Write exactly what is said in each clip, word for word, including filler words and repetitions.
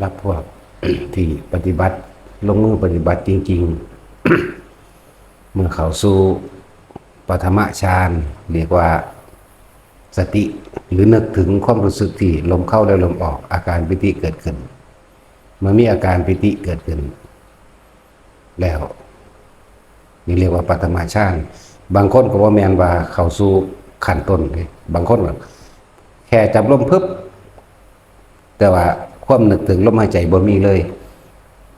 รับพวก ที่ปฏิบัติ ลงมือปฏิบัติจริงๆ เมื่อเข้าสู่ปฐมฌาน เรียกว่าสติ หรือนึกถึงความรู้สึกที่ลมเข้าและลมออก อาการปีติเกิดขึ้น เมื่อมีอาการปีติเกิดขึ้น แล้ว นี่เรียกว่าปฐมฌาน บางคนก็บ่แม่นว่าเข้าสู่ขั้นต้นเด้ บางคนก็แค่จับลมพึบ แต่ว่าความนึกถึงลมหายใจบ่มีเลย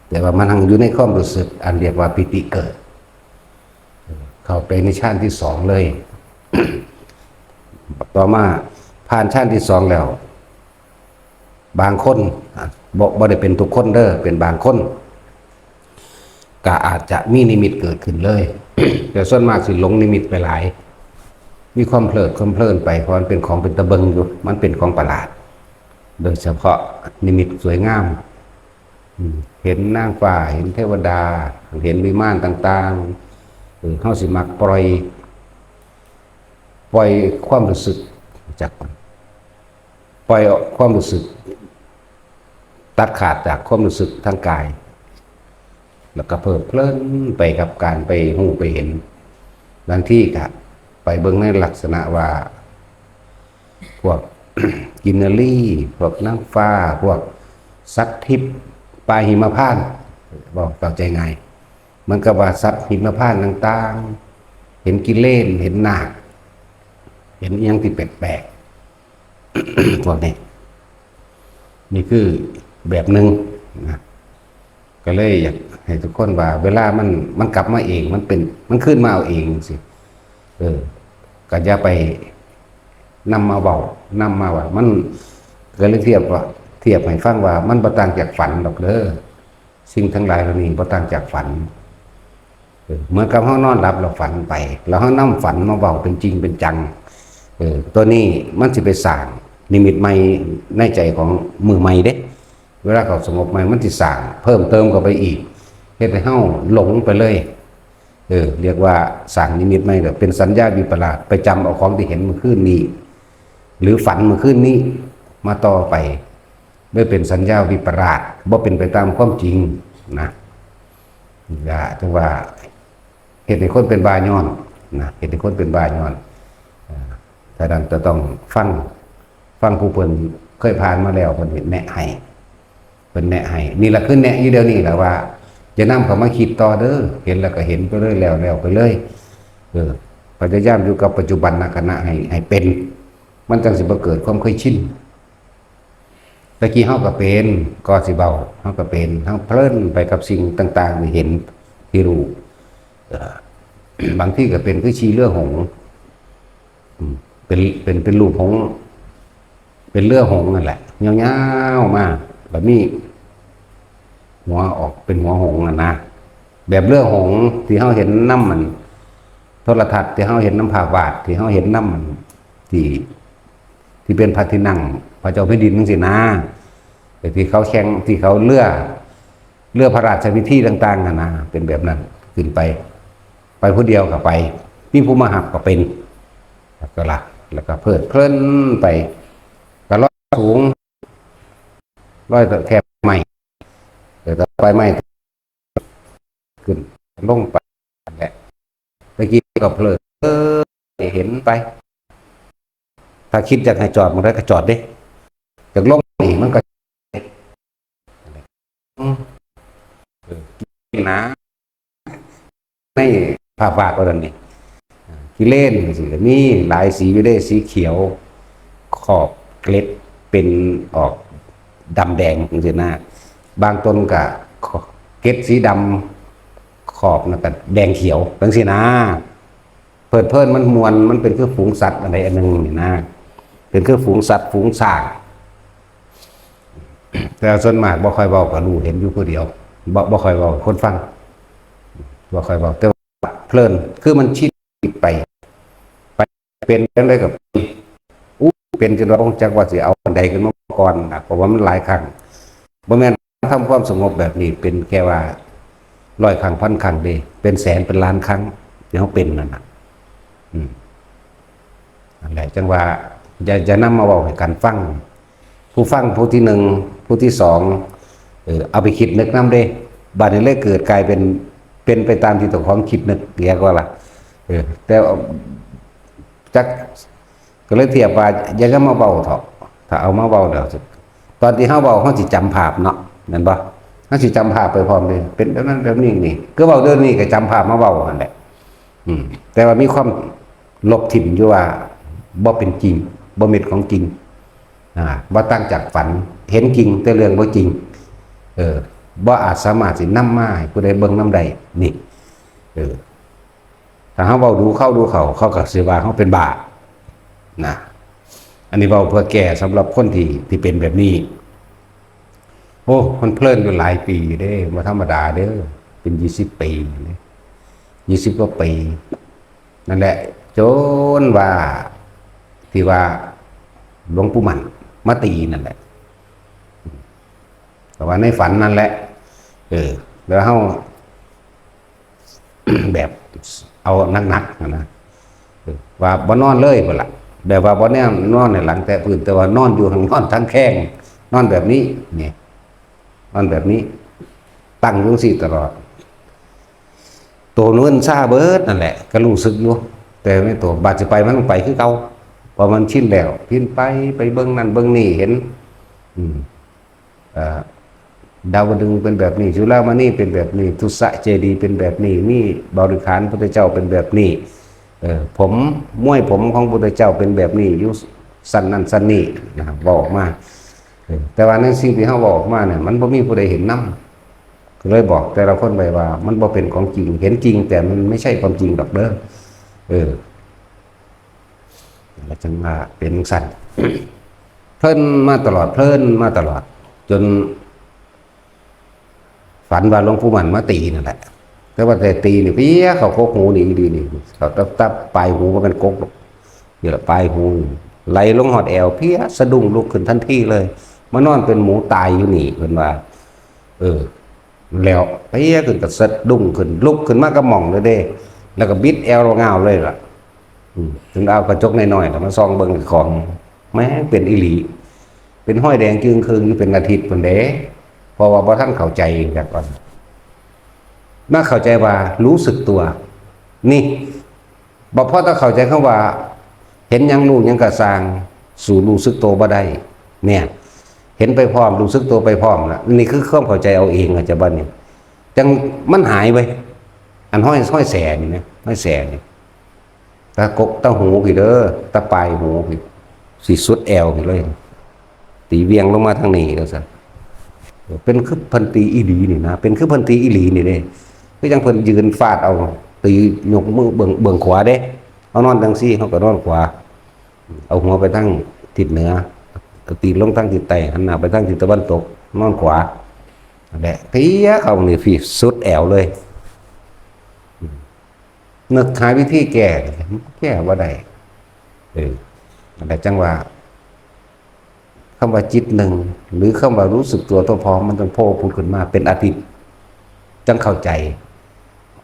แต่ว่ามันยังอยู่ในความรู้สึกอันเรียกว่าปีติเกิด เข้าไปในฌานที่สองเลย ต่อมาผ่านฌานที่สองแล้ว บางคน อ่ะ บ่ บ่ได้เป็นทุกคนเด้อ เป็นบางคน ก็อาจจะมีนิมิตเกิดขึ้นเลย แต่ส่วนมากสิหลงนิมิตไปหลาย มีความเพลิดความเพลินไป เพราะมันเป็นของเป็นตะเบิงอยู่ มันเป็นของประหลาด โดยเฉพาะนิมิตสวยงาม อืม เห็นนางฟ้า เห็นเทวดา เห็นวิมานต่างๆ เออ เฮาสิมักปล่อย ปล่อยความรู้สึกจากมัน ปล่อยออกความรู้สึก ตัดขาดจากความรู้สึกทางกาย แล้วก็เพลิดเพลินไปกับการไปฮู้ไปเห็น บางทีก็ไปเบิ่งในลักษณะว่า พวก กินนรี พวกนางฟ้า พวกสัตว์ทิพย์ ป่าหิมพานต์ เว้าเข้าใจง่าย เหมือนกับว่าสัตว์หิมพานต์ต่างๆ เห็นกิเลน เห็นนาค เห็นอิหยังที่แปลกๆ พวกนี้ นี่คือแบบหนึ่งนะ ก็เลยอยากให้ทุกคนว่า เวลามัน มันกลับมาเอง มันเป็น มันคืนมาเอาเองสิ เออ ก็อย่าไปนำมาเว้า นำมาว่า มัน ก็เลยเทียบว่า เทียบให้ฟังว่า มันบ่ต่างจากฝันดอกเด้อ สิ่งทั้งหลายเหล่านี้บ่ต่างจากฝัน เออ เหมือนกับเฮานอนหลับแล้วฝันไป แล้วเฮานำฝันมาเว้าเป็นจริงเป็นจัง เออ ตัวนี้มันสิไปสร้างนิมิตใหม่ในใจของมือใหม่เด้ เวลาเขาสงบใหม่ มันสิสร้างเพิ่มเติมเข้าไปอีก เฮ็ดให้เฮาหลงไปเลย เออ เรียกว่าสร้างนิมิตใหม่ ก็เป็นสัญญาวิปลาส ไปจำเอาของที่เห็นเมื่อคืนนี้ หรือฝันเมื่อคืนนี้ มาต่อไป ด้วยเป็นสัญญาวิปลาส บ่เป็นไปตามความจริงนะ อย่า ถือว่า เฮ็ดให้คนเป็นบ้าย้อนนะ เฮ็ดให้คนเป็นบ้าย้อน เอ่อ ฉะนั้นจะต้องฟัง ฟังผู้เพิ่นเคยผ่านมาแล้ว เพิ่นแนะให้ เพิ่นแนะให้ นี่ล่ะคือแนะอยู่เดี๋ยวนี้ล่ะว่า อย่านำเข้ามาคิดต่อเด้อ เห็นแล้วก็เห็นไปเลย แล้ว แล้วไปเลย เออ พยายามอยู่กับปัจจุบันขณะให้ ให้เป็น มันจั่งสิบ่เกิดความเคยชิน ตะกี้เฮาก็เป็น ก็สิเว้า เฮาก็เป็น เฮาเพลินไปกับสิ่งต่างๆ ที่เห็น ที่รู้ เอ่อ บางทีก็เป็นคือชีเรือหงส์ อืม เป็น เป็น เป็นรูปหงส์ เป็นเรือหงส์นั่นแหละ ยาวๆ มา แล้วมี หัวออกเป็นหัวหงส์อะนะ แบบเรือหงส์ที่เฮาเห็นนำมัน โทรทัศน์ที่เฮาเห็นนำภาพวาด ที่เฮาเห็นนำมัน ที่ ที่เป็นพระที่นั่งพระเจ้าแผ่นดินจั่งซี้นะ แต่ที่เขาแข่ง ที่เขาเรือ เรือพระราชพิธีต่างๆ หั่นนะ เป็นแบบนั้น ขึ้นไป ไปผู้เดียวก็ไป มีผู้มารับก็เป็น แล้วก็ละ แล้วก็เพลิดเพลินไป ก็ลอยสูง ลอยแทบไหม้ เออ แต่ไปไหม้ ขึ้นลงไปแหละ ตะกี้ก็เพลิด เออ เห็นไป ถ้าคิดอยากให้จอด มันได้ก็จอดเด้ อยากลงนี่มันก็ อืม เออ นะ ในภาพวาดว่าซั่นนี่ กิเลนสิก็มีหลายสีอยู่เด้ สีเขียว ขอบเกล็ดเป็นออกดำแดงจั่งซี้นะ บางต้นก็เกล็ดสีดำ ขอบนั่นก็แดงเขียวจั่งซี้นะ เพลิดเพลินมันม่วน มันเป็นคือฝูงสัตว์อันใดอันหนึ่งนี่นะ เป็นคือฝูงสัตว์ฝูงช้าง แต่ส่วนมากบ่ค่อยเว้า ก็รู้เห็นอยู่ผู้เดียว บ่ บ่ค่อยเว้าให้คนฟัง บ่ค่อยเว้า แต่ว่าเพลิน คือมันชินไป ไปเป็นจั่งใดก็เป็น อู้ เป็นจนว่าบ่รู้จักว่าสิเอาอันใดขึ้นมาก่อนนะ เพราะว่ามันหลายครั้ง บ่แม่นทำความสงบแบบนี้เป็นแค่ว่าร้อยครั้ง พันครั้งเด้ เป็นแสนเป็นล้านครั้งที่เฮาเป็นนั่นน่ะ อืม นั่นแหละ จั่งว่า อย่า อย่านำมาเว้าให้กันฟัง ผู้ฟังผู้ที่หนึ่ง ผู้ที่สอง เออ เอาไปคิดนึกนำเด้ บัดนี้เลยเกิดกลายเป็น เป็นไปตามที่เจ้าของคิดนึก เรียกว่าล่ะ เออ แต่ว่า จัก ก็เลยเทียบว่า อย่าเอามาเว้าเถาะ ถ้าเอามาเว้าแล้ว ตอนที่เฮาเว้า เฮาสิจำภาพเนาะ แม่นบ่ เฮาสิจำภาพไปพร้อมเด้ เป็นแบบนั้นแบบนี้นี่ คือเว้าเรื่องนี้ก็จำภาพมาเว้าหั่นแหละ อืม แต่ว่ามีความลบถิ่มอยู่ว่า บ่เป็นจริง บ่แม่นของจริง อ่า บ่ต่างจากฝัน เห็นจริงแต่เรื่องบ่จริง เออ บ่อาจสามารถสินำมาให้ผู้ใดเบิ่งนำได้ นี่ เออ ถ้าเฮาเว้าดูเข้าดูเข้า เขาก็สิว่าเฮาเป็นบ้า นะ อันนี้เว้าเพื่อแก้สำหรับคนที่ ที่เป็นแบบนี้ โอ้ มันเพลินอยู่หลายปีเด้ บ่ธรรมดาเด้อ เป็นยี่สิบปีเด้ ยี่สิบกว่าปี นั่นแหละ จนว่า ที่ว่า หลวงปู่หมั่นมาตีนั่นแหละ แต่ว่าในฝันนั่นแหละ เออ แล้วเฮา แบบเอาหนักๆนะ เออ ว่าบ่นอนเลยพุ่นล่ะ แบบว่าบ่แนมนอนในหลังแตะพื้น แต่ว่านอนอยู่ข้าง นอนทั้งแข้ง นอนแบบนี้ นี่ นอนแบบนี้ ตั้งอยู่จั่งซี้ตลอด ตัวเงินซาเบิดนั่นแหละ ก็รู้สึกอยู่ แต่ในตัว บาดสิไปมันไปคือเก่า เพราะมันชินแล้ว ชินไป ไปเบิ่งนั่นเบิ่งนี่ เห็น อืม เอ่อ ดาวดึงส์เป็นแบบนี้ จุฬามณีเป็นแบบนี้ ทุสสะเจดีย์เป็นแบบนี้ มีบริขารพุทธเจ้าเป็นแบบนี้ เออ ผม ม้วยผมของพุทธเจ้าเป็นแบบนี้ อยู่ชั้นนั้นชั้นนี้ นะครับ เว้าออกมา เออ แต่ว่าในสิ่งที่เฮาเว้าออกมาเนี่ย มันบ่มีผู้ใดเห็นนำ ก็เลยบอกแต่ละคนไปว่า มันบ่เป็นของจริง เห็นจริง แต่มันไม่ใช่ความจริงดอกเด้อ เออ แล้วจั่งว่าเป็นจั่งซั้น เพลินมาตลอด เพลินมาตลอด จน ฝันว่าหลวงปู่หมั่นมาตีนั่นแหละ แต่ว่าแต่ตีนี่เพี้ยเข้ากกหูนี่อีหลีนี่ เข้าตับ ตับปลายหู บ่แม่นกกดอก นี่แหละปลายหู ไหลลงฮอดแอว เพี้ยสะดุ้งลุกขึ้นทันทีเลย มานอนเป็นหมูตายอยู่นี่ เพิ่นว่า เออ แล้วเพี้ยขึ้นก็สะดุ้งขึ้น ลุกขึ้นมาก็หม่องเลยเด้ แล้วก็บิดแอวง่าวเลยล่ะ อืม ถึงเอากระจกน้อยๆน่ะมาส่องเบิ่งของ แม่งเป็นอีหลี เป็นฮอยแดงจึ่งครึ่งอยู่เป็นอาทิตย์พุ้นเด้ เพราะว่าบ่ทันเข้าใจแบบว่า มาเข้าใจว่ารู้สึกตัว นี่ บ่พอต้องเข้าใจคำว่า เห็นหยังรู้หยังก็ซ่าง สู้รู้สึกตัวบ่ได้ เนี่ย เห็นไปพร้อม รู้สึกตัวไปพร้อมน่ะ นี่คือความเข้าใจเอาเอง อาจจะบ่นี่ จั่งมันหายไป อันฮอย ฮอยแสนี่นะ ฮอยแสนี่ ตากก ตาหูพี้เด้อ ตาปลายหูพี้ สิสุดแอวพี้เลย ตีเวียงลงมาทางนี้แล้วซะ เป็นคือเพิ่นตีอีหลีนี่นะ เป็นคือเพิ่นตีอีหลีนี่เด้ คือจั่งเพิ่นยืนฟาดเอา ตียกมือเบื้อง เบื้องขวาเด้ เอานอนจั่งซี่ เฮาก็นอนขวา เอาหัวไปทางทิศเหนือ เอาตีนลงทางทิศใต้ หันหน้าไปทางทิศตะวันตก นอนขวา นั่นแหละ เพี้ยเข้านี่พี้สุดแอวเลย นึกหาวิธีแก้ แก้บ่ได้ เออ นั่นแหละจั่งว่า คำว่าจิตหนึ่ง หรือคำว่ารู้สึกตัวทั่วพร้อม มันจั่งโผล่ผุดขึ้นมาเป็นอาทิตย์ จั่งเข้าใจ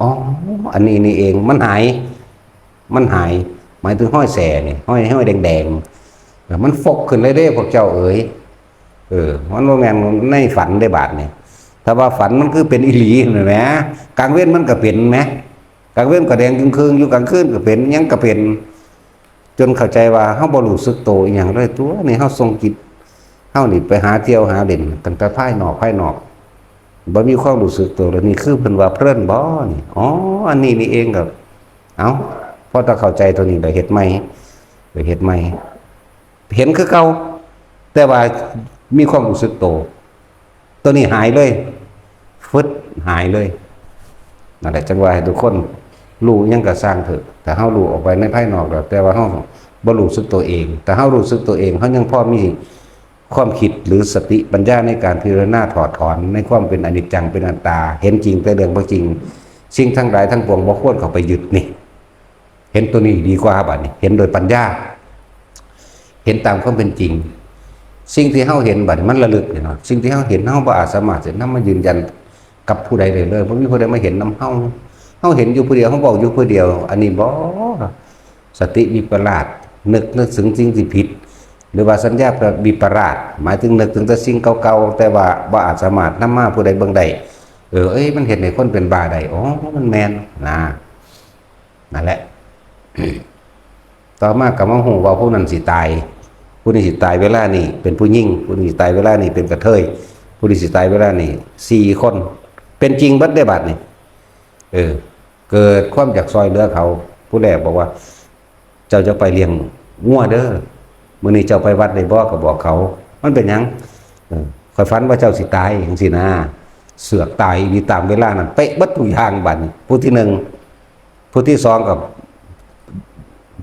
อ๋อ อันนี้นี่เอง มันหาย มันหาย หมายถึงฮอยแสนี่ ฮอย ฮอยแดงๆ เออ มันฟกขึ้นเลยเด้ พวกเจ้าเอ๋ย เออ มันบ่แม่นในฝันได้บาดนี่ ถ้าว่าฝันมันคือเป็นอีหลีนั่นแหม กลางเว็นมันก็เป็นแหม กลางเว็นก็แดงจึ่งครึ่งอยู่ กลางคืนก็เป็น หยังก็เป็น จนเข้าใจว่าเฮาบ่รู้สึกโตอีหยังเลย ตัวนี่เฮาส่งจิตเฮานี่ไปหาเที่ยวหาเล่น ตั้งแต่ภายนอก ภายนอก บ่มีความรู้สึกโตเลย นี่คือเพิ่นว่าเพลินบ่นี่ อ๋อ อันนี้นี่เองก็ เอ้า พอถ้าเข้าใจตัวนี้แล้วเฮ็ดใหม่ ไปเฮ็ดใหม่ เห็นคือเก่า แต่ว่ามีความรู้สึกโต ตัวนี้หายเลย ฟึด หายเลย นั่นแหละจั่งว่าให้ทุกคนรู้หยังก็ซ่างเถาะ แต่เฮารู้ออกไปในภายนอกแล้ว แต่ว่าเฮาบ่รู้สึกตัวเอง แต่เฮารู้สึกตัวเอง เฮายังพอมีความคิดหรือสติปัญญาในการพิจารณาถอดถอนในความเป็นอนิจจังเป็นอนัตตา เห็นจริงแต่เรื่องบ่จริง สิ่งทั้งหลายทั้งปวงบ่ควรเข้าไปยึดนี่ เห็นตัวนี้ดีกว่าบัดนี้ เห็นโดยปัญญา เห็นตามความเป็นจริง สิ่งที่เฮาเห็นบัดนี้มันระลึกนี่เนาะ สิ่งที่เฮาเห็นเฮาบ่อาจสามารถจะนำมายืนยันกับผู้ใดได้เลย บ่มีผู้ใดมาเห็นนำเฮา เฮาเห็นอยู่ผู้เดียว เฮาเว้าอยู่ผู้เดียว อันนี้บ่ สติวิปลาส นึก นึกถึงสิ่งที่ผิด หรือว่าสัญญาวิปลาส หมายถึงนึกถึงแต่สิ่งเก่าๆ แต่ว่าบ่อาจสามารถนำมาผู้ใดเบิ่งได้ เออ เอ้ย มันเฮ็ดให้คนเป็นบ้าได้ อ๋อ มันแม่นนะ นั่นแหละ ต่อมาก็มาฮู้ว่าผู้นั้นสิตาย ผู้นี้สิตายเวลานี้เป็นผู้หญิง ผู้นี้สิตายเวลานี้เป็นกระเทย ผู้นี้สิตายเวลานี้สี่คน เป็นจริงเบิดเด้บัดนี้ เออ เกิดความอยากซอยเหลือเขา ผู้แรกบอกว่า เจ้าจะไปเลี้ยงงัวเด้อ มื้อนี้เจ้าไปวัดได้บ่ ก็บอกเขา มันเป็นหยัง เออ ข้อยฝันว่าเจ้าสิตายจังซี้นะ เสือกตายอีหลีตามเวลานั้น เป๊ะเบิดทุกอย่างบัดนี้ ผู้ที่หนึ่ง ผู้ที่สองก็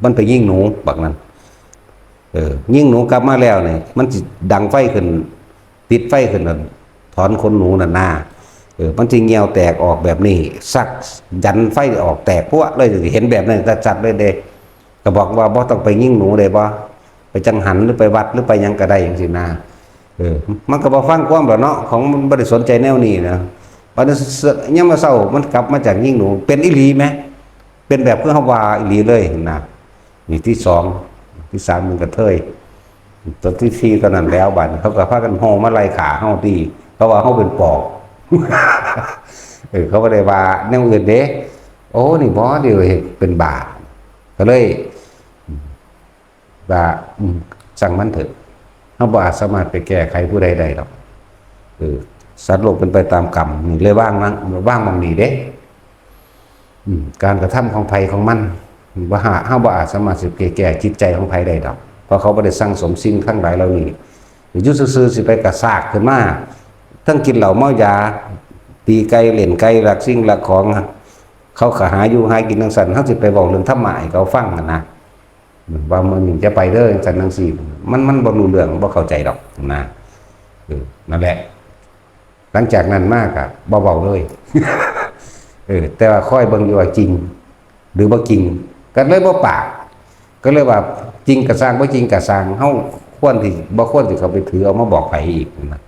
มันไปยิงหนูบักนั้น เออ ยิงหนูกลับมาแล้วนี่ มันสิดังไฟขึ้น ติดไฟขึ้นน่ะ ถอนขนหนูนั่นนา เออ มันสิเหี่ยวแตกออกแบบนี้ สักยันไฟออกแตกพั่วเลย เห็นแบบนั้นชัดๆเลยเด้ ก็บอกว่าบ่ต้องไปยิงหนูได้บ่ ไปจังหันหรือไปวัดหรือไปหยังก็ได้จังซี้นะ เออ มันก็บ่ฟังความดอกเนาะ ของมันบ่ได้สนใจแนวนี้นะ บัดนี้ยามมื้อเช้ามันกลับมาจากยิงหนู เป็นอีหลีแหม เป็นแบบคือเฮาว่าอีหลีเลยนะ นี่ที่สอง ที่สามเป็นกระเทย ตัวที่สี่ตอนนั้นแล้วบัดนี้เขาก็พากันโห่มาไล่ฆ่าเฮาติ เพราะว่าเฮาเป็นปอบ เออ เขาบ่ได้ว่าแนวอื่นเด้ โอ้ นี่บ่ เดี๋ยวเฮ็ดเป็นบ้า ก็เลย ว่า อืม ช่างมันเถอะ เฮาบ่อาจสามารถไปแก้ไขผู้ใดได้ดอก เออ สัตว์โลกเป็นไปตามกรรม นี่เลยวาง วาง วางหม่องนี้เด้ อืม การกระทำของไผของมัน บ่หา เฮาบ่อาจสามารถสิไปแก้จิตใจของไผได้ดอก เพราะเขาบ่ได้สั่งสมสิ่งทั้งหลายเหล่านี้ อยู่ซื่อๆ สิไปกระซากขึ้นมา ทั้งกินเหล้าเมายา ตีไก่เล่นไก่ ลักสิ่งลักของ เขาก็หาอยู่หากินจังซั่น เฮาสิไปเว้าเรื่องธรรมะให้เขาฟังหั้นนะ ว่ามื้อนี้จะไปเด้อจังซั่นจังซี่ มัน มันบ่รู้เรื่อง บ่เข้าใจดอกนะ เออ นั่นแหละ หลังจากนั้นมาก็บ่เว้าเลย เออ แต่ว่าคอยเบิ่งอยู่ว่าจริง หรือบ่จริง ก็เลยบ่ปาก ก็เลยว่าจริงก็ซ่าง บ่จริงก็ซ่าง เฮาควรที่ บ่ควรสิเข้าไปถือเอามาบอกไผอีกนะ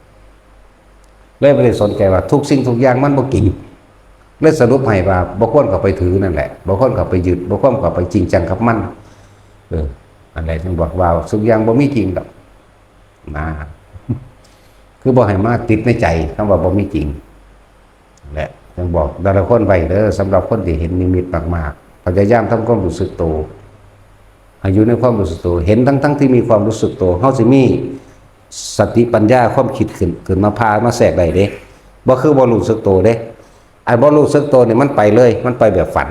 เลยบ่ได้สนใจว่าทุกสิ่งทุกอย่างมันบ่จริง เลยสรุปให้ว่าบ่ควรเข้าไปถือนั่นแหละ บ่ควรเข้าไปยึด บ่ควรเข้าไปจริงจังกับมัน เออ อันใดจึงบอกว่าทุกอย่างบ่มีจริงดอกนะ คือบ่ให้มาติดในใจคำว่าบ่มีจริง และยังบอกแต่ละคนไว้เด้อ สำหรับคนที่เห็นนิมิตมากๆ พยายามทำความรู้สึกโต ให้อยู่ในความรู้สึกโต เห็นทั้งๆที่มีความรู้สึกโต เฮาสิมีสติปัญญาความคิดขึ้น ขึ้นมาพามาแทรกได้เด้ บ่คือบ่รู้สึกโตเด้ อันบ่รู้สึกโตนี่มันไปเลย มันไปแบบฝัน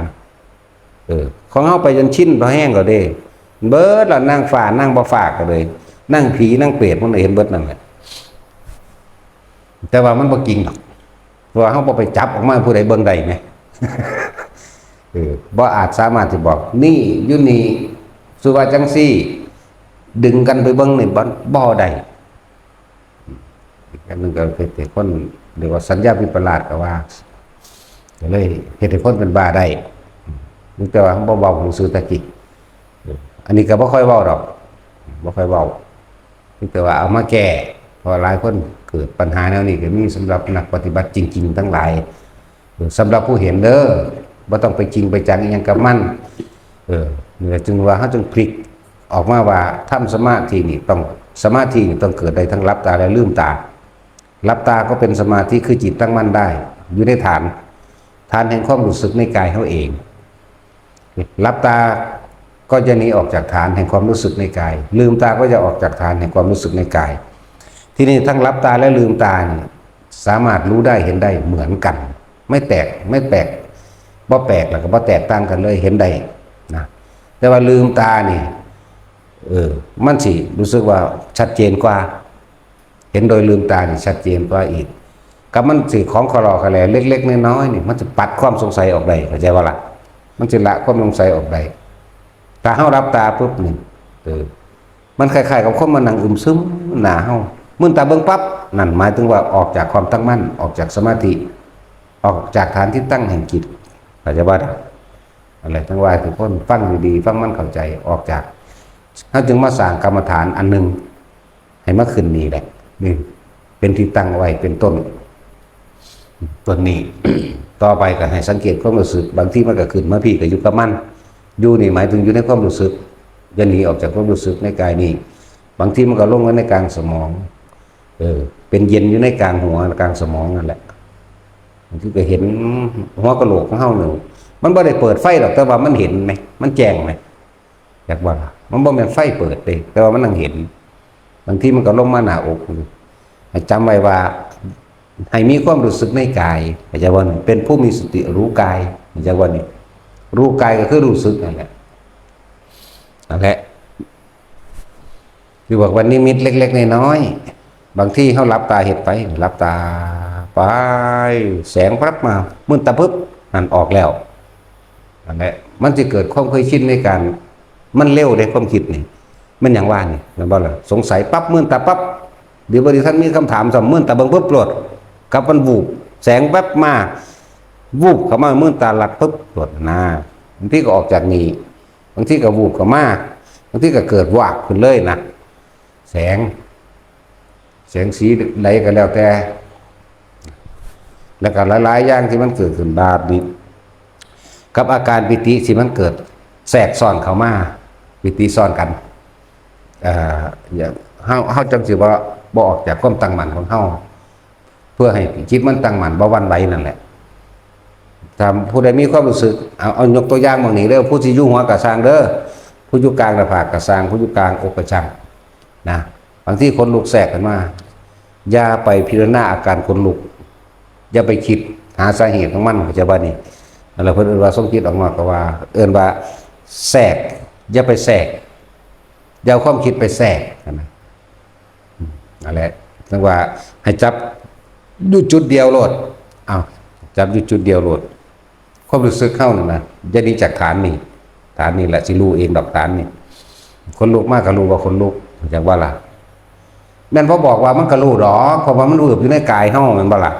เออ ของเฮาไปจนชินพอแห้งแล้วเด้ เบิดละนางฟ้านางบ่ฟ้าก็เลย นางผีนางเปรตมันเห็นเบิดนั่นแหละ แต่ว่ามันบ่จริงดอก เพราะว่าเฮาบ่ไปจับออกมาให้ผู้ใดเบิ่งได้ไง เออ บ่อาจสามารถสิบอก นี่อยู่นี่ สุว่าจังซี่ ดึงกันไปเบิ่งนี่บ่ บ่ได้ อีกอันหนึ่งก็เฮ็ดให้คนเรียกว่าสัญญาวิปลาสก็ว่า ก็เลยเฮ็ดให้คนเป็นบ้าได้ มีแต่ว่าบ่เว้าหนังสือตะกี้ อันนี้ก็บ่ค่อยเว้าดอก บ่ค่อยเว้า มีแต่ว่าเอามาแก้ เพราะหลายคนเกิดปัญหาแนวนี้ก็มีสำหรับนักปฏิบัติจริงๆทั้งหลาย สำหรับผู้เห็นเด้อ บ่ต้องไปจริงไปจังอิหยังกับมัน เออ นี่แหละจึงว่าเฮาจึงพลิกออกมาว่าทำสมาธินี่ต้อง สมาธินี่ต้องเกิดได้ทั้งหลับตาและลืมตา หลับตาก็เป็นสมาธิคือจิตตั้งมั่นได้ อยู่ในฐาน ฐานแห่งความรู้สึกในกายเฮาเอง หลับตาก็จะหนีออกจากฐานแห่งความรู้สึกในกาย ลืมตาก็จะออกจากฐานแห่งความรู้สึกในกาย ที่นี่ทั้งหลับตาและลืมตานี่สามารถรู้ได้เห็นได้เหมือนกัน ไม่แตก ไม่แปลก บ่แปลกแล้วก็บ่แตกต่างกันเลย เห็นได้นะ แต่ว่าลืมตานี่ เออ มันสิรู้สึกว่าชัดเจนกว่า เห็นโดยลืมตานี่ชัดเจนกว่าอีก กับมันสิของคลอคลอแหลเล็กๆน้อยๆนี่ มันจะปัดความสงสัยออกได้ เข้าใจบ่ล่ะ มันจะละความสงสัยออกได้ ถ้าเฮาหลับตาปุ๊บนี่ เออ มันคล้ายๆกับคนมานั่งอึมซึมหน้าเฮา มืนตาเบิ่งปั๊บ นั่นหมายถึงว่าออกจากความตั้งมั่น ออกจากสมาธิ ออกจากฐานที่ตั้งแห่งจิต เข้าใจบ่ล่ะ อะไรทั้งหลายทุกคนฟังดีๆ ฟังมันเข้าใจ ออกจาก เฮาจึงมาสร้างกรรมฐานอันหนึ่ง ให้มาขึ้นนี่แหละ นี่ เป็นที่ตั้งไว้ เป็นต้น ต้นนี้ ต่อไปก็ให้สังเกตความรู้สึก บางทีมันก็ขึ้นมาพี้ก็อยู่กับมัน อยู่นี่หมายถึงอยู่ในความรู้สึก อย่าหนีออกจากความรู้สึกในกายนี่ บางทีมันก็ลงไว้ในกลางสมอง เออ เป็นเย็นอยู่ในกลางหัวกลางสมองนั่นแหละ บางทีก็เห็นหัวกะโหลกของเฮาหนึ่ง มันบ่ได้เปิดไฟดอก แต่ว่ามันเห็นไหม มันแจ้งไหม อยากว่าล่ะ มันบ่แม่นไฟเปิดเด้ แต่ว่ามันนั่งเห็น บางทีมันก็ลงมาหน้าอก ให้จำไว้ว่า ให้มีความรู้สึกในกาย เข้าใจบ่นี่ เป็นผู้มีสติรู้กาย เข้าใจบ่นี่ รู้กายก็คือรู้สึกนั่นแหละ นั่นแหละ คือบอกว่านิมิตเล็กๆน้อยๆ บางทีเฮาหลับตาเฮ็ดไป หลับตาไป แสงปั๊บมา มืดตาปึ๊บ นั่นออกแล้ว นั่นแหละ มันสิเกิดความเคยชินในการ มันเร็วเด้ ความคิดนี่ มันหยังว่านี่ แม่นบ่ล่ะ สงสัยปั๊บ มืดตาปั๊บ เดี๋ยวบ่ทันมีคำถามซ้ำ มืดตาเบิ่งปึ๊บโลด กับมันวูบ แสงแวบมา วูบเข้ามา มืดตาลัดปึ๊บโลดนะ บางทีก็ออกจากนี่ บางทีก็วูบเข้ามา บางทีก็เกิดวาบขึ้นเลยนะ แสง แสงสีใดก็แล้วแต่ แล้วก็หลายๆอย่างที่มันเกิดขึ้นบาดนี้ กับอาการปีติที่มันเกิดแทรกซ้อนเข้ามา ปีติซ้อนกัน เอ่อ อย่าง เฮา เฮาจังสิบ่ บ่ออกจากความตั้งมั่นของเฮา เพื่อให้จิตมันตั้งมั่น บ่หวั่นไหวนั่นแหละ ถ้าผู้ใดมีความรู้สึก เอา เอายกตัวอย่างบางนี้เด้อ ผู้ที่อยู่หัวกะซ่างเด้อ ผู้อยู่กลางหน้าผากกะซ่าง ผู้อยู่กลางอกกะซ่าง นะ บางทีขนลุกแทรกขึ้นมา อย่าไปพิจารณาอาการขนลุก อย่าไปคิดหาสาเหตุของมัน เข้าใจบ่นี่ นั่นแหละเพิ่นเอิ้นว่าทรงจิตออกนอก ก็ว่า เอิ้นว่าแทรก อย่าไปแทรก อย่าเอาความคิดไปแทรกนะ อืม นั่นแหละ จั่งว่าให้จับอยู่จุดเดียวโลด เอา จับอยู่จุดเดียวโลด ความรู้สึกเฮานั่นนะ อย่าหนีจากฐานนี่ ฐานนี่แหละสิรู้เองดอก ฐานนี่ ขนลุกมาก็รู้ว่าขนลุก จั่งว่าล่ะ แม่นพอบอกว่ามันก็รู้ดอก เพราะว่ามันรู้อยู่ในกายเฮา แม่นบ่ล่ะ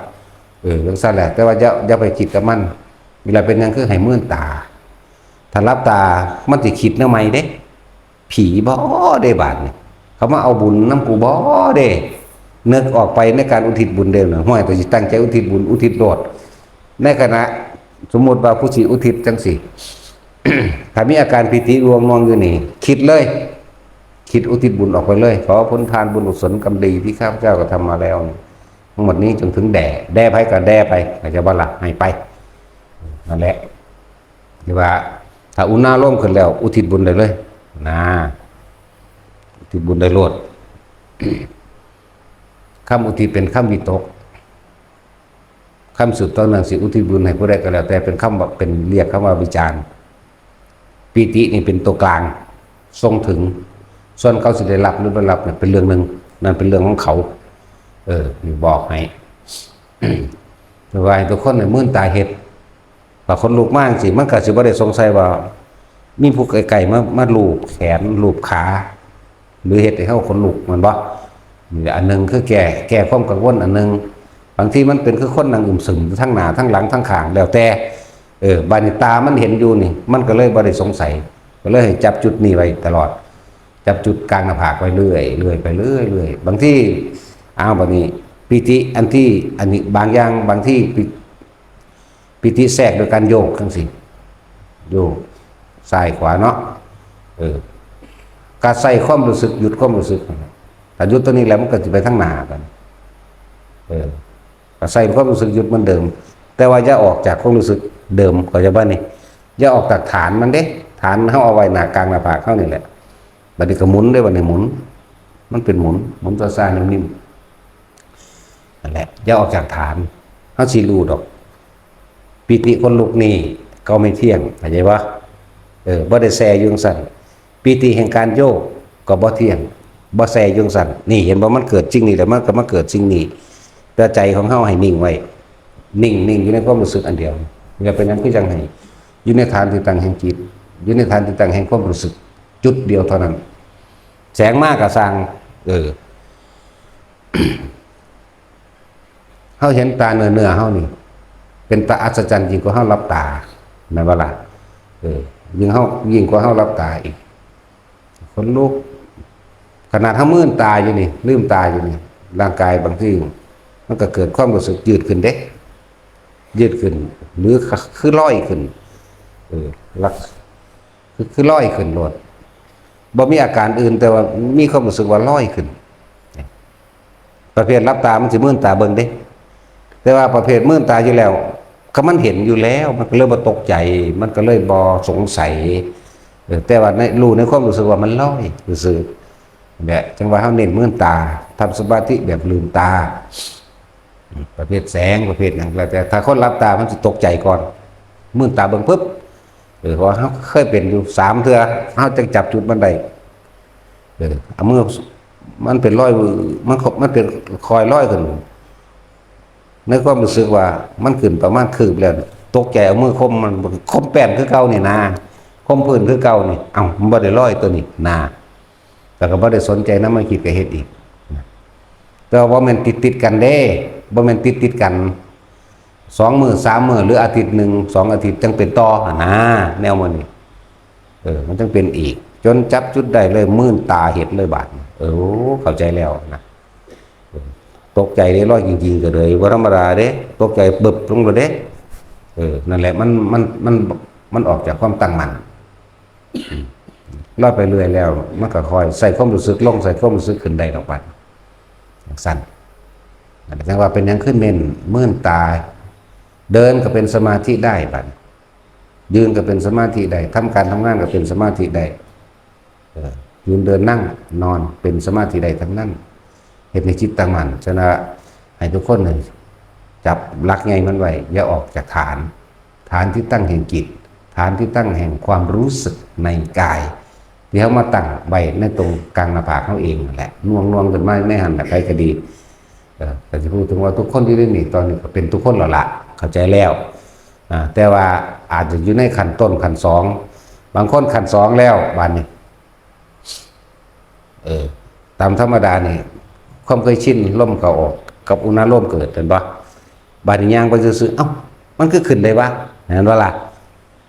เออ จั่งซั่นแหละ แต่ว่าอย่า อย่าไปคิดกับมัน เวลาเป็นหยังคือให้มืนตา ถ้าหลับตา มันสิคิดแนวใหม่เด้ ผีบ่เด้บาดนี่ เขามาเอาบุญนำกูบ่เด้ นึกออกไปในการอุทิศบุญเด้อนะ ห้วย แต่สิตั้งใจอุทิศบุญ อุทิศโลด ในขณะสมมุติว่าผู้สิอุทิศจั่งซี้ ถ้ามีอาการปีติลวงนวงอยู่นี่ คิดเลย คิดอุทิศบุญออกไปเลย ขอผลทานบุญกุศลกรรมดีที่ข้าพเจ้ากระทำมาแล้ว ทั้งหมดนี้จงถึงแด่ แด่ไผก็แด่ไป เข้าใจบ่ล่ะ ให้ไป นั่นแหละ ที่ว่า ถ้าอุณาโลมขึ้นแล้ว อุทิศบุญได้เลย นะ อุทิศบุญได้โลด คำอุทิศเป็นคำวิตก คำสืบต่อเนื่องสิอุทิศบุญให้ผู้ใดก็แล้วแต่ เป็นคำว่า เป็นเรียกคำว่าวิจารณ์ ปีตินี่เป็นตัวกลาง ทรงถึง ส่วนเขาสิได้รับหรือบ่รับเนี่ยเป็นเรื่องหนึ่ง นั่นเป็นเรื่องของเขา เออ นี่บอกให้ แต่ว่าให้ทุกคนเนี่ยมืนตาเฮ็ด ถ้าขนลุกมาจั่งซี้ มันก็สิบ่ได้สงสัยว่า มีผู้ไกลๆมา มาลูบแขน ลูบขา หรือเฮ็ดให้เฮาขนลุก แม่นบ่ นี่อันหนึ่งคือแก้ แก้ความกังวลอันหนึ่ง บางทีมันเป็นคือคนนั่งอึมครึมทั้งหน้า ทั้งหลัง ทั้งข้าง แล้วแต่ เออ บาดนี้ตามันเห็นอยู่นี่ มันก็เลยบ่ได้สงสัย ก็เลยให้จับจุดนี้ไว้ตลอด จับจุดกลางหน้าผากไว้เรื่อย เรื่อยไปเรื่อย เรื่อย บางที อ้าว บาดนี้ ปีติ อันที่ อันนี้ บางอย่าง บางที ปี ปีติแทรกโดยการโยกจั่งซี้ โยกซ้ายขวาเนาะ เออ ก็ใส่ความรู้สึก หยุดความรู้สึก ถ้าหยุดตัวนี้แล้วมันก็สิไปทางหน้ากัน เออ ก็ใส่ความรู้สึกหยุดเหมือนเดิม แต่ว่าอย่าออกจากความรู้สึกเดิม เข้าใจบ่นี่ อย่าออกจากฐานมันเด้ ฐานเฮาเอาไว้หน้ากลางหน้าผากเฮานี่แหละ บัดนี้ก็หมุนเด้ บัดนี้หมุน มันเป็นหมุน หมุนช้าๆ นิ่มๆ นั่นแหละ อย่าออกจากฐาน เฮาสิรู้ดอก ปีติขนลุกนี่ก็ไม่เที่ยง เข้าใจบ่ เออ บ่ได้แช่อยู่จั่งซั้น ปีติแห่งการโยกก็บ่เที่ยง บ่แช่อยู่จั่งซั้น นี่เห็นบ่ มันเกิดสิ่งนี้แล้วมันก็มาเกิดสิ่งนี้ แต่ใจของเฮาให้นิ่งไว้ นิ่ง นิ่งอยู่ในความรู้สึกอันเดียว อย่าเป็นหยังคือจั่งให้ อยู่ในฐานที่ตั้งแห่งจิต อยู่ในฐานที่ตั้งแห่งความรู้สึก จุดเดียวเท่านั้น แสงมาก็ซ่าง เออ เฮาเห็นตาเนื้อเนื้อเฮานี่ เป็นตาอัศจรรย์ยิ่งกว่าเฮาหลับตา แม่นบ่ล่ะ เออ ยิ่งเฮา ยิ่งกว่าเฮาหลับตาอีก ขนลุก ขนาดเฮามืนตาอยู่นี่ ลืมตาอยู่นี่ ร่างกายบางทีมันก็เกิดความรู้สึกยืดขึ้นเด้ ยืดขึ้น หรือคือลอยขึ้น เออ ลัก คือ คือลอยขึ้นโลด บ่มีอาการอื่น แต่ว่ามีความรู้สึกว่าลอยขึ้น ประเภทหลับตามันสิมืนตาเบิ่งเด้ แต่ว่าประเภทมืนตาอยู่แล้ว ก็มันเห็นอยู่แล้ว มันก็เลยบ่ตกใจ มันก็เลยบ่สงสัย เออ แต่ว่าใน รู้ในความรู้สึกว่ามันลอยซื่อๆ เนี่ย จังว่าเฮาเน้นมืนตา ทำสมาธิแบบลืมตา ประเภทแสง ประเภทหยังแล้วแต่ ถ้าคนหลับตามันสิตกใจก่อน มืนตาเบิ่งปุ๊บ เออ เพราะว่าเฮาเคยเป็นอยู่สามเทื่อ เฮาจังจับจุดมันได้ เออ เอามือ มันเป็นรอย มัน มันเป็นคอยลอยขึ้น ในความรู้สึกว่ามันขึ้นประมาณคืบแล้ว ตกใจเอามือคมมัน คมแป้นคือเก่านี่นา คมพื้นคือเก่านี่ เอ้า มันบ่ได้ลอยตัวนี้นา แล้วก็บ่ได้สนใจนำ มาคิดก็เฮ็ดอีก แต่ว่าบ่แม่นติดๆกันเด้ บ่แม่นติดๆกัน สองมื้อ สามมื้อ หรืออาทิตย์หนึ่ง สองอาทิตย์ จังเป็นต่อหั่นนะ แนวมันนี่ เออ มันจังเป็นอีก จนจับจุดได้เลย มืนตาเห็นเลยบาดนี้ เออ เข้าใจแล้วนะ เออ ตกใจเด้ ลอยจริงๆ ก็เลย บ่ธรรมดาเด้ ตกใจบึบลงเลยเด้ เออ นั่นแหละ มัน มัน มัน มันออกจากความตั้งมั่น ลอยไปเรื่อยแล้ว มันก็ค่อยใส่ความรู้สึกลง ใส่ความรู้สึกขึ้นได้ดอกบัด จังซั่น นั่นแหละ จังว่าเป็นหยังคือเน้นมืนตา เดินก็เป็นสมาธิได้บัด ยืนก็เป็นสมาธิได้ ทำการทำงานก็เป็นสมาธิได้ เออ ยืนเดินนั่งนอนเป็นสมาธิได้ทั้งนั้น เฮ็ดให้จิตตั้งมั่น ฉะนั้นให้ทุกคนนี่จับหลักใหญ่มันไว้ อย่าออกจากฐาน ฐานที่ตั้งแห่งจิต ฐานที่ตั้งแห่งความรู้สึกในกาย ที่เฮามาตั้งไว้ในตรงกลางหน้าผากเฮาเองนั่นแหละ น่วงๆ ขึ้นมาในหั่นน่ะ ไผก็ดี เออ ก็สิพูดถึงว่าทุกคนอยู่ในนี่ ตอนนี้ก็เป็นทุกคนแล้วล่ะ เข้าใจแล้ว อ่า แต่ว่าอาจจะอยู่ในขั้นต้นขั้นสอง บางคนขั้นสองแล้ว บาดนี้ เออ ตามธรรมดานี่ ความเคยชิน ลมเข้าออกกับอุณาโลมเกิด เห็นปะ บาดนี้ย่างไปซื่อๆ เอ้า มันคือขึ้นได้วะ เห็นปะล่ะ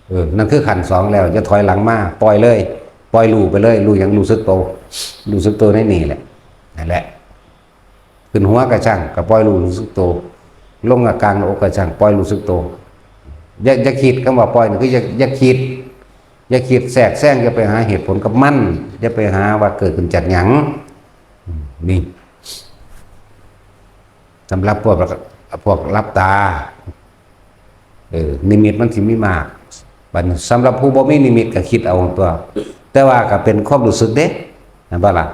เออ นั่นคือขั้นสองแล้ว จะถอยหลังมา ปล่อยเลย ปล่อยรู้ไปเลย รู้หยัง รู้สึกโต รู้สึกโตในนี่แหละ นั่นแหละ ขึ้นหัวกะช่าง ก็ปล่อยรู้สึกโต ลงกลางอกกะช่าง ปล่อยรู้สึกโต อย่า อย่าคิด คำว่าปล่อยนี่คืออย่า อย่าคิด อย่าคิดแทรกแซง อย่าไปหาเหตุผลกับมัน อย่าไปหาว่าเกิดขึ้นจากหยัง อืม นี่ สำหรับพวก พวกหลับตา เออ นิมิตมันสิมีมาก บัดนี้สำหรับผู้บ่มีนิมิตก็คิดเอาตัว แต่ว่าก็เป็นความรู้สึกเด้ เห็นปะล่ะ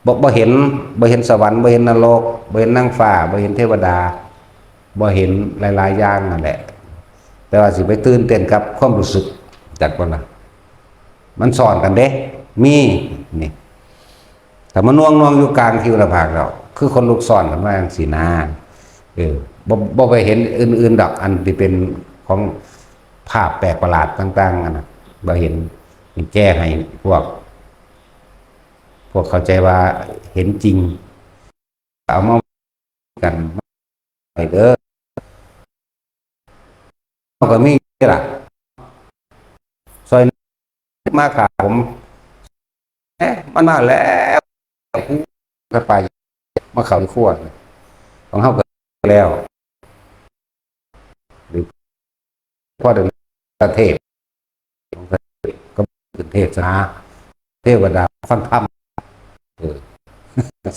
บ่ บ่เห็น บ่เห็นสวรรค์ บ่เห็นนรก บ่เห็นนางฟ้า บ่เห็นเทวดา บ่เห็นหลายๆอย่างนั่นแหละ แต่ว่าสิไปตื่นเต้นกับความรู้สึก จักบ่ล่ะ มันซ้อนกันเด้ มี นี่ ถ้ามันน่วงๆ อยู่กลางคิ้วหน้าผากแล้ว คือขนลุกซ้อนกันมาจังซี้นะ เออ บ่ บ่ไปเห็นอื่นๆ ดอก อันที่เป็นของภาพแปลกประหลาดต่างๆ อันนั้น บ่เห็น แก้ให้พวก พวกเข้าใจว่าเห็นจริง เอามากันไปเด้อ เฮาก็มีล่ะ ซอยมาขาผม เอ๊ะ มันมาแล้ว สบาย มาเข้าในครัว ของเฮาก็แล้ว หรือพอเดินเทศ ก็ขึ้นเทศนา เทวดาฟังธรรม เออ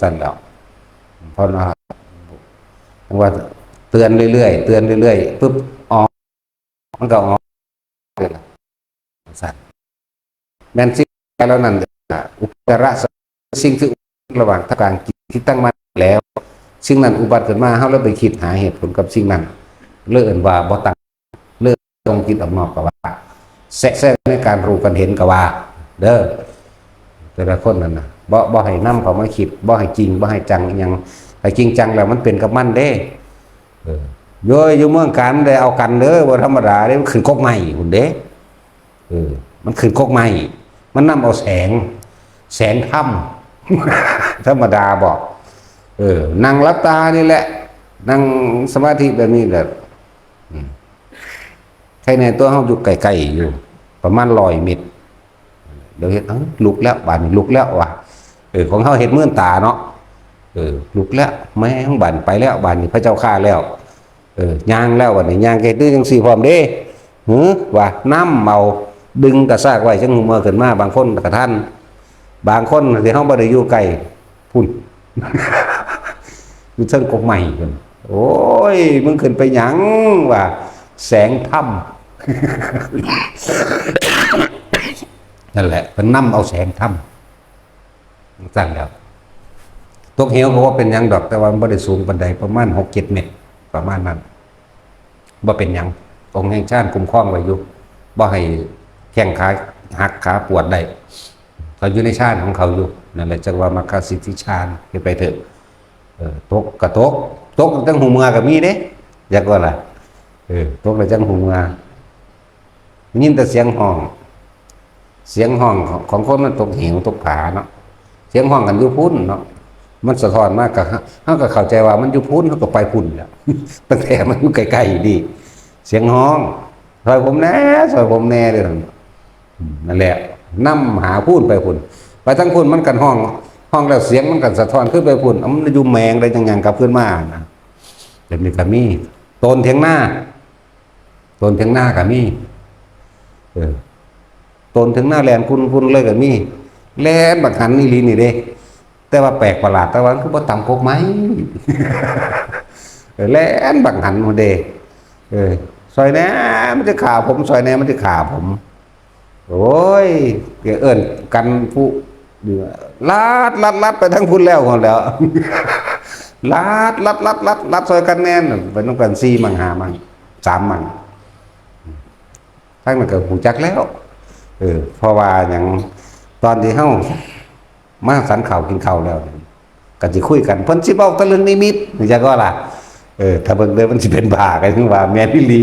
สั่นแล้ว เพราะว่า ว่าเตือนเรื่อยๆ เตือนเรื่อยๆ ปุ๊บ อ๋อ มันก็อ๋อ สั่น แม่นสิ่งเหล่านั้น อุปจารส สิ่งที่ระหว่างท่ามกลางจิตที่ตั้งมั่นแล้ว สิ่งนั้นอุบัติขึ้นมา เฮาเลยไปคิดหาเหตุผลกับสิ่งนั้น เลยเอิ้นว่าบ่ตั้ง เลยส่งจิตออกนอกก็ว่า แทรกแซงในการรู้การเห็นก็ว่า เด้อ แต่ละคนนั่นน่ะ บ่ บ่ให้นำเข้ามาคิด บ่ให้จริง บ่ให้จังอิหยัง ถ้าจริงจังแล้วมันเป็นกับมันเด้ เออ โยย อยู่เมืองการได้เอากันเด้อ บ่ธรรมดาเด้ มันขึ้นกกไม้พุ้นเด้ เออ มันขึ้นกกไม้ มันนำเอาแสง แสงธรรม ธรรมดาบ่ เออ นั่งหลับตานี่แหละ นั่งสมาธิแบบนี้แหละ อืม ใครในตัวเฮาอยู่ใกล้ๆ อยู่ ประมาณร้อยเมตร เดี๋ยวเห็น เอ้า ลุกแล้ว บาดนี้ลุกแล้วว่ะ เออ ของเฮาเห็นมืนตาเนาะ เออ ลุกแล้ว แม่งบาดนี้ไปแล้ว บาดนี้พระเจ้าข้าแล้ว เออ ย่างแล้ว บาดนี้ย่างแกดื้อจังซี่พร้อมเด้ หือ ว่านำเอา ดึงกระซากไว้ จังหัวขึ้นมา บางคนกระทัน บางคนที่เฮาบ่ได้อยู่ใกล้ พุ้น อยู่เทิงกกไม้พุ้น โอ้ย มึงขึ้นไปหยัง ว่า แสงธรรม นั่นแหละ เพิ่นนำเอาแสงธรรม จั่งซั้นแหล้ว ตกเหวก็บ่เป็นหยังดอก แต่ว่ามันบ่ได้สูงปานใด ประมาณหกเจ็ดเมตร ประมาณนั้น บ่เป็นหยัง องค์แห่งฌานคุ้มครองไว้อยู่ บ่ให้แข้งขาหักขาปวดได้ เขาอยู่ในฌานของเขาอยู่ นั่นแหละจั่งว่ามัคคสิทธิฌาน เฮ็ดไปเถอะ เออ ตกก็ตก ตกตั้งหูเมือก็มีเด้ จักว่าล่ะ เออ ตกแล้วจั่งหูเมือ ได้ยินแต่เสียงฮ้อง เสียงฮ้องของ ของคนมันตกเหวตกผาเนาะ เสียงฮ้องกันอยู่พุ้นเนาะ มันสะท้อนมาก็ เฮาก็เข้าใจว่ามันอยู่พุ้น เฮาก็ไปพุ้นแหล้ว ตั้งแต่มันอยู่ใกล้ๆนี่ เสียงฮ้อง "ซ่อยผมแหน่ ซ่อยผมแหน่" เด้อ อืม นั่นแหละ นำหาพุ้นไปพุ้น ไปทางพุ้นมันก็ฮ้อง ฮ้องแล้วเสียงมันก็สะท้อนขึ้นไปพุ้น เอามันอยู่แมงได้จั่งหยังกลับคืนมานะ แบบนี้ก็มี โตนเถียงนา โตนเถียงนาก็มี เออ โตนเถียงนาแล่นกุนๆเลยก็มี แล่นบักหันอีหลีนี่เด้ แต่ว่าแปลกประหลาด แต่ว่ามันคือบ่ต่ำกกไม้ เออ แล่นบักหันพุ้นเด้ เออ "ซ่อยแหน่ มันสิฆ่าผม ซ่อยแหน่ มันสิฆ่าผม" โอ้ย เอิ้นกันผู้ลัด ลัด ลัดไปทางพุ้นแล้วพุ้นแหล้ว ลัด ลัด ลัด ลัด ลัดซ่อยกันแหน่ ไปนำกันสี่มั่งห้ามั่ง สามมั่ง ทางนั้นก็ฮู้จักแล้ว เออ เพราะว่าหยัง ตอนที่เฮามาฉันข้าวกินข้าวแล้ว ก็สิคุยกัน เพิ่นสิเว้าแต่เรื่องนิมิต จักว่าล่ะ เออ ถ้าเบิ่งเด้อมันสิเป็นบ้า ก็ยังว่าแม่นอีหลี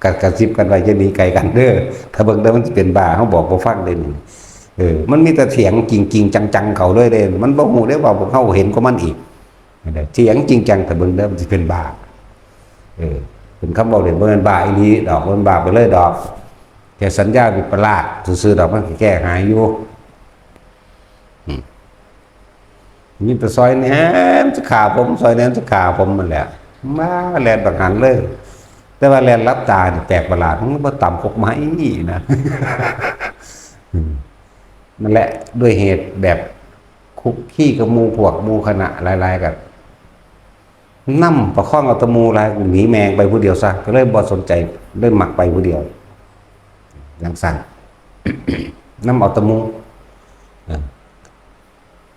ก็กระซิบกันไว้ อย่าหนีไกลกันเด้อ ถ้าเบิ่งเด้อมันสิเป็นบ้า เฮาบอกบ่ฟังเด้นี่ เออ มันมีแต่เถียงจริงๆจังๆเขาเลยเด้ มันบ่ฮู้เด้ว่าพวกเฮาเห็นกว่ามันอีก เถียงจริงจัง ถ้าเบิ่งเด้อมันสิเป็นบ้า เออ เป็นคำเว้าเล่น บ่แม่นบ้าอีหลีดอก บ่แม่นบ้าไปเลยดอก แค่สัญญาวิปลาสซื่อๆดอก มันก็แก้หายอยู่ อืม ยินแต่ซ่อยแหน่ มันสิฆ่าผม ซ่อยแหน่ มันสิฆ่าผม นั่นแหละ มาแล่นบักหันเลย แต่ว่าแล่นหลับตานี่แปลกประหลาด มันบ่ต่ำกกไม้นะ อืม นั่นแหละ ด้วยเหตุแบบคุกคีกับหมู่พวกหมู่คณะหลายๆ ก็นำประคองเอาแต่หมู่หลาย หนีแม่งไปผู้เดียวซะ ก็เลยบ่สนใจ เลยมักไปผู้เดียว จั่งซั้น นำเอาแต่หมู่ เออ